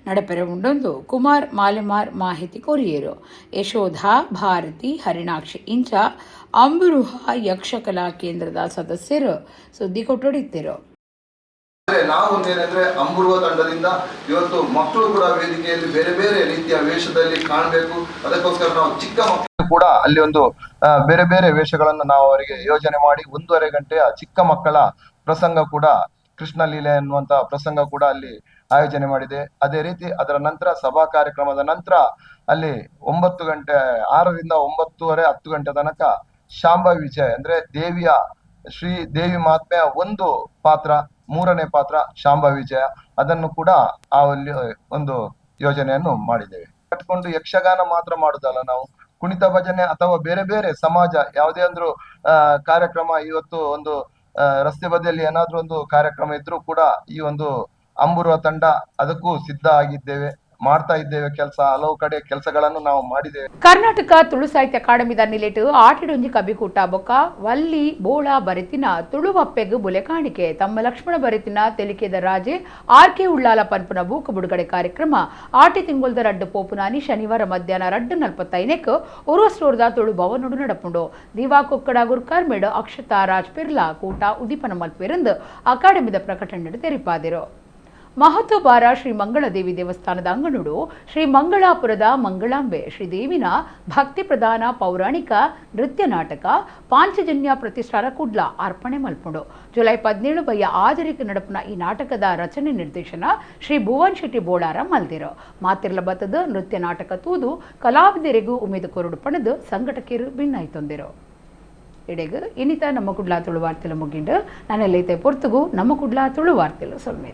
ನಡಪೆರೆ ಉಂಡೊಂದು ಕುಮಾರ್ ಮಾಲೆಮಾರ್ ಮಾಹಿತಿ ಕೊರಿಯರು. ಯಶೋಧ ಭಾರತಿ ಹರಿಣಾಕ್ಷಿ ಇಂಚ ಅಂಬರೂಹ ಯಕ್ಷಕಲಾ ಕೇಂದ್ರದ ಸದಸ್ಯರು ಸುದ್ದಿ ಕೊಟ್ಟೊಡಿದ್ದರು. ನಾವು ಒಂದೇನೆಂದ್ರೆ ಅಂಬುರುವ ತಂಡದಿಂದ ಇವತ್ತು ಮಕ್ಕಳು ಕೂಡ ವೇದಿಕೆಯಲ್ಲಿ ಬೇರೆ ಬೇರೆ ರೀತಿಯ ವೇಷದಲ್ಲಿ ಕಾಣಬೇಕು. ಅದಕ್ಕೋಸ್ಕರ ನಾವು ಚಿಕ್ಕ ಮಕ್ಕಳು ಕೂಡ ಅಲ್ಲಿ ಒಂದು ಬೇರೆ ಬೇರೆ ವೇಷಗಳನ್ನು ನಾವು ಅವರಿಗೆ ಯೋಜನೆ ಮಾಡಿ 1.5 ಗಂಟೆಯ ಚಿಕ್ಕ ಮಕ್ಕಳ ಪ್ರಸಂಗ ಕೂಡ, ಕೃಷ್ಣ ಲೀಲೆ ಅನ್ನುವಂತಹ ಪ್ರಸಂಗ ಕೂಡ ಅಲ್ಲಿ ಆಯೋಜನೆ ಮಾಡಿದೆ. ಅದೇ ರೀತಿ ಅದರ ನಂತರ ಸಭಾ ಕಾರ್ಯಕ್ರಮದ ನಂತರ ಅಲ್ಲಿ 9 ಗಂಟೆ, 6ರಿಂದ 9:30 10 ಗಂಟೆ ತನಕ ಶಾಂಬ ವಿಜಯ್ ಅಂದ್ರೆ ದೇವಿಯ ಶ್ರೀ ದೇವಿ ಮಹಾತ್ಮೆಯ ಒಂದು ಪಾತ್ರ, 3ನೇ ಪಾತ್ರ ಶಾಂಬ ವಿಜಯ, ಅದನ್ನು ಕೂಡ ಆ ಒಂದು ಯೋಜನೆಯನ್ನು ಮಾಡಿದ್ದೇವೆ. ಕಟ್ಕೊಂಡು ಯಕ್ಷಗಾನ ಮಾತ್ರ ಮಾಡುದಲ್ಲ, ನಾವು ಕುಣಿತ ಭಜನೆ ಅಥವಾ ಬೇರೆ ಬೇರೆ ಸಮಾಜ ಯಾವುದೇ ಅಂದ್ರು ಕಾರ್ಯಕ್ರಮ, ಇವತ್ತು ಒಂದು ರಸ್ತೆ ಬದಿಯಲ್ಲಿ ಏನಾದ್ರೂ ಒಂದು ಕಾರ್ಯಕ್ರಮ ಇದ್ರೂ ಕೂಡ ಈ ಒಂದು ಅಂಬುರುವ ತಂಡ ಅದಕ್ಕೂ ಸಿದ್ಧ ಆಗಿದ್ದೇವೆ, ಮಾಡ್ತಾ ಇದ್ದೇವೆ ಕೆಲಸ. ಹಲವು ಕಡೆ ಕೆಲಸಗಳನ್ನು ನಾವು ಮಾಡಿದ್ದೇವೆ. ಕರ್ನಾಟಕ ತುಳು ಸಾಹಿತ್ಯ ಅಕಾಡೆಮಿದ ನಿಲೆಟು ಆಟಿಡೊಂಜಿ ಕಬಿಕೂಟ ಬೊಕ್ಕ ವಲ್ಲಿ ಬೋಳ ಬರೆತಿನ ತುಳುವಪ್ಪೆಗು ಬುಲೆ ಕಾಣಿಕೆ ತಮ್ಮ ಲಕ್ಷ್ಮಣ ಬರೆತಿನ ತೆಲಿಕೆದ ರಾಜೆ ಆರ್ ಕೆ ಉಳ್ಳಾಲ ಪನ್ಪುನ ಬೂಕು ಬಿಡುಗಡೆ ಕಾರ್ಯಕ್ರಮ ಆಟಿ ತಿಂಗೊಲ್ದ ರಡ್ಡು ಪೋಪುನಾನಿ ಶನಿವಾರ ಮಧ್ಯಾಹ್ನ 2:45 ಉರುವಸ್ಟೋರ್ದ ತುಳು ಭವನೊಡು ನಡಪುಂಡು. ದಿವಾ ಕೊಕ್ಕಡ ಗುರ್ಕಾರ್ ಮೇಡು ಅಕ್ಷತಾ ರಾಜ್ ಪಿರ್ಲಾ ಕೂಟ ಉದೀಪನ ಮಲ್ಪೆರಂದು ಅಕಾಡೆಮಿದ ಪ್ರಕಟಣೆ ತೆರಿಪಾದಿರು. ಮಹತ್ವಬಾರ ಶ್ರೀ ಮಂಗಳದೇವಿ ದೇವಸ್ಥಾನದ ಅಂಗಣುಡು ಶ್ರೀ ಮಂಗಳಾಪುರದ ಮಂಗಳಾಂಬೆ ಶ್ರೀದೇವಿನ ಭಕ್ತಿ ಪ್ರಧಾನ ಪೌರಾಣಿಕ ನೃತ್ಯ ನಾಟಕ ಪಾಂಚಜನ್ಯ ಪ್ರತಿಷ್ಠಾನ ಕುಡ್ಲ ಅರ್ಪಣೆ ಮಲ್ಪುಂಡು. ಜುಲೈ 17 ಬಯ್ಯ ಆಜರಿಕ ನಡಪುನ ಈ ನಾಟಕದ ರಚನೆ ನಿರ್ದೇಶನ ಶ್ರೀ ಭುವನ್ ಶೆಟ್ಟಿ ಬೋಳಾರ ಮಲ್ದಿರು. ಮಾತಿರ್ಲ ಬತ್ತದ ನೃತ್ಯ ನಾಟಕ ತೂದು ಕಲಾವಿದರಿಗೂ ಉಮೇದು ಕೊರಡು ಪಣದು ಸಂಘಟಕರು ಭಿನ್ನಾಯ್ತೊಂದಿರು. ಇಡೆಗು ಇನ್ನಿತ ನಮ್ಮ ಕುಡ್ಲ ತುಳು ವಾರ್ತೆಲು ಮುಗಿಂಡು. ನಾನೆಲ್ಲೈತೆ ಪೊರ್ತುಗು ನಮ್ಮ ಕುಡ್ಲ ತುಳು ವಾರ್ತೆಲು ಸೊಲ್ಮೆ.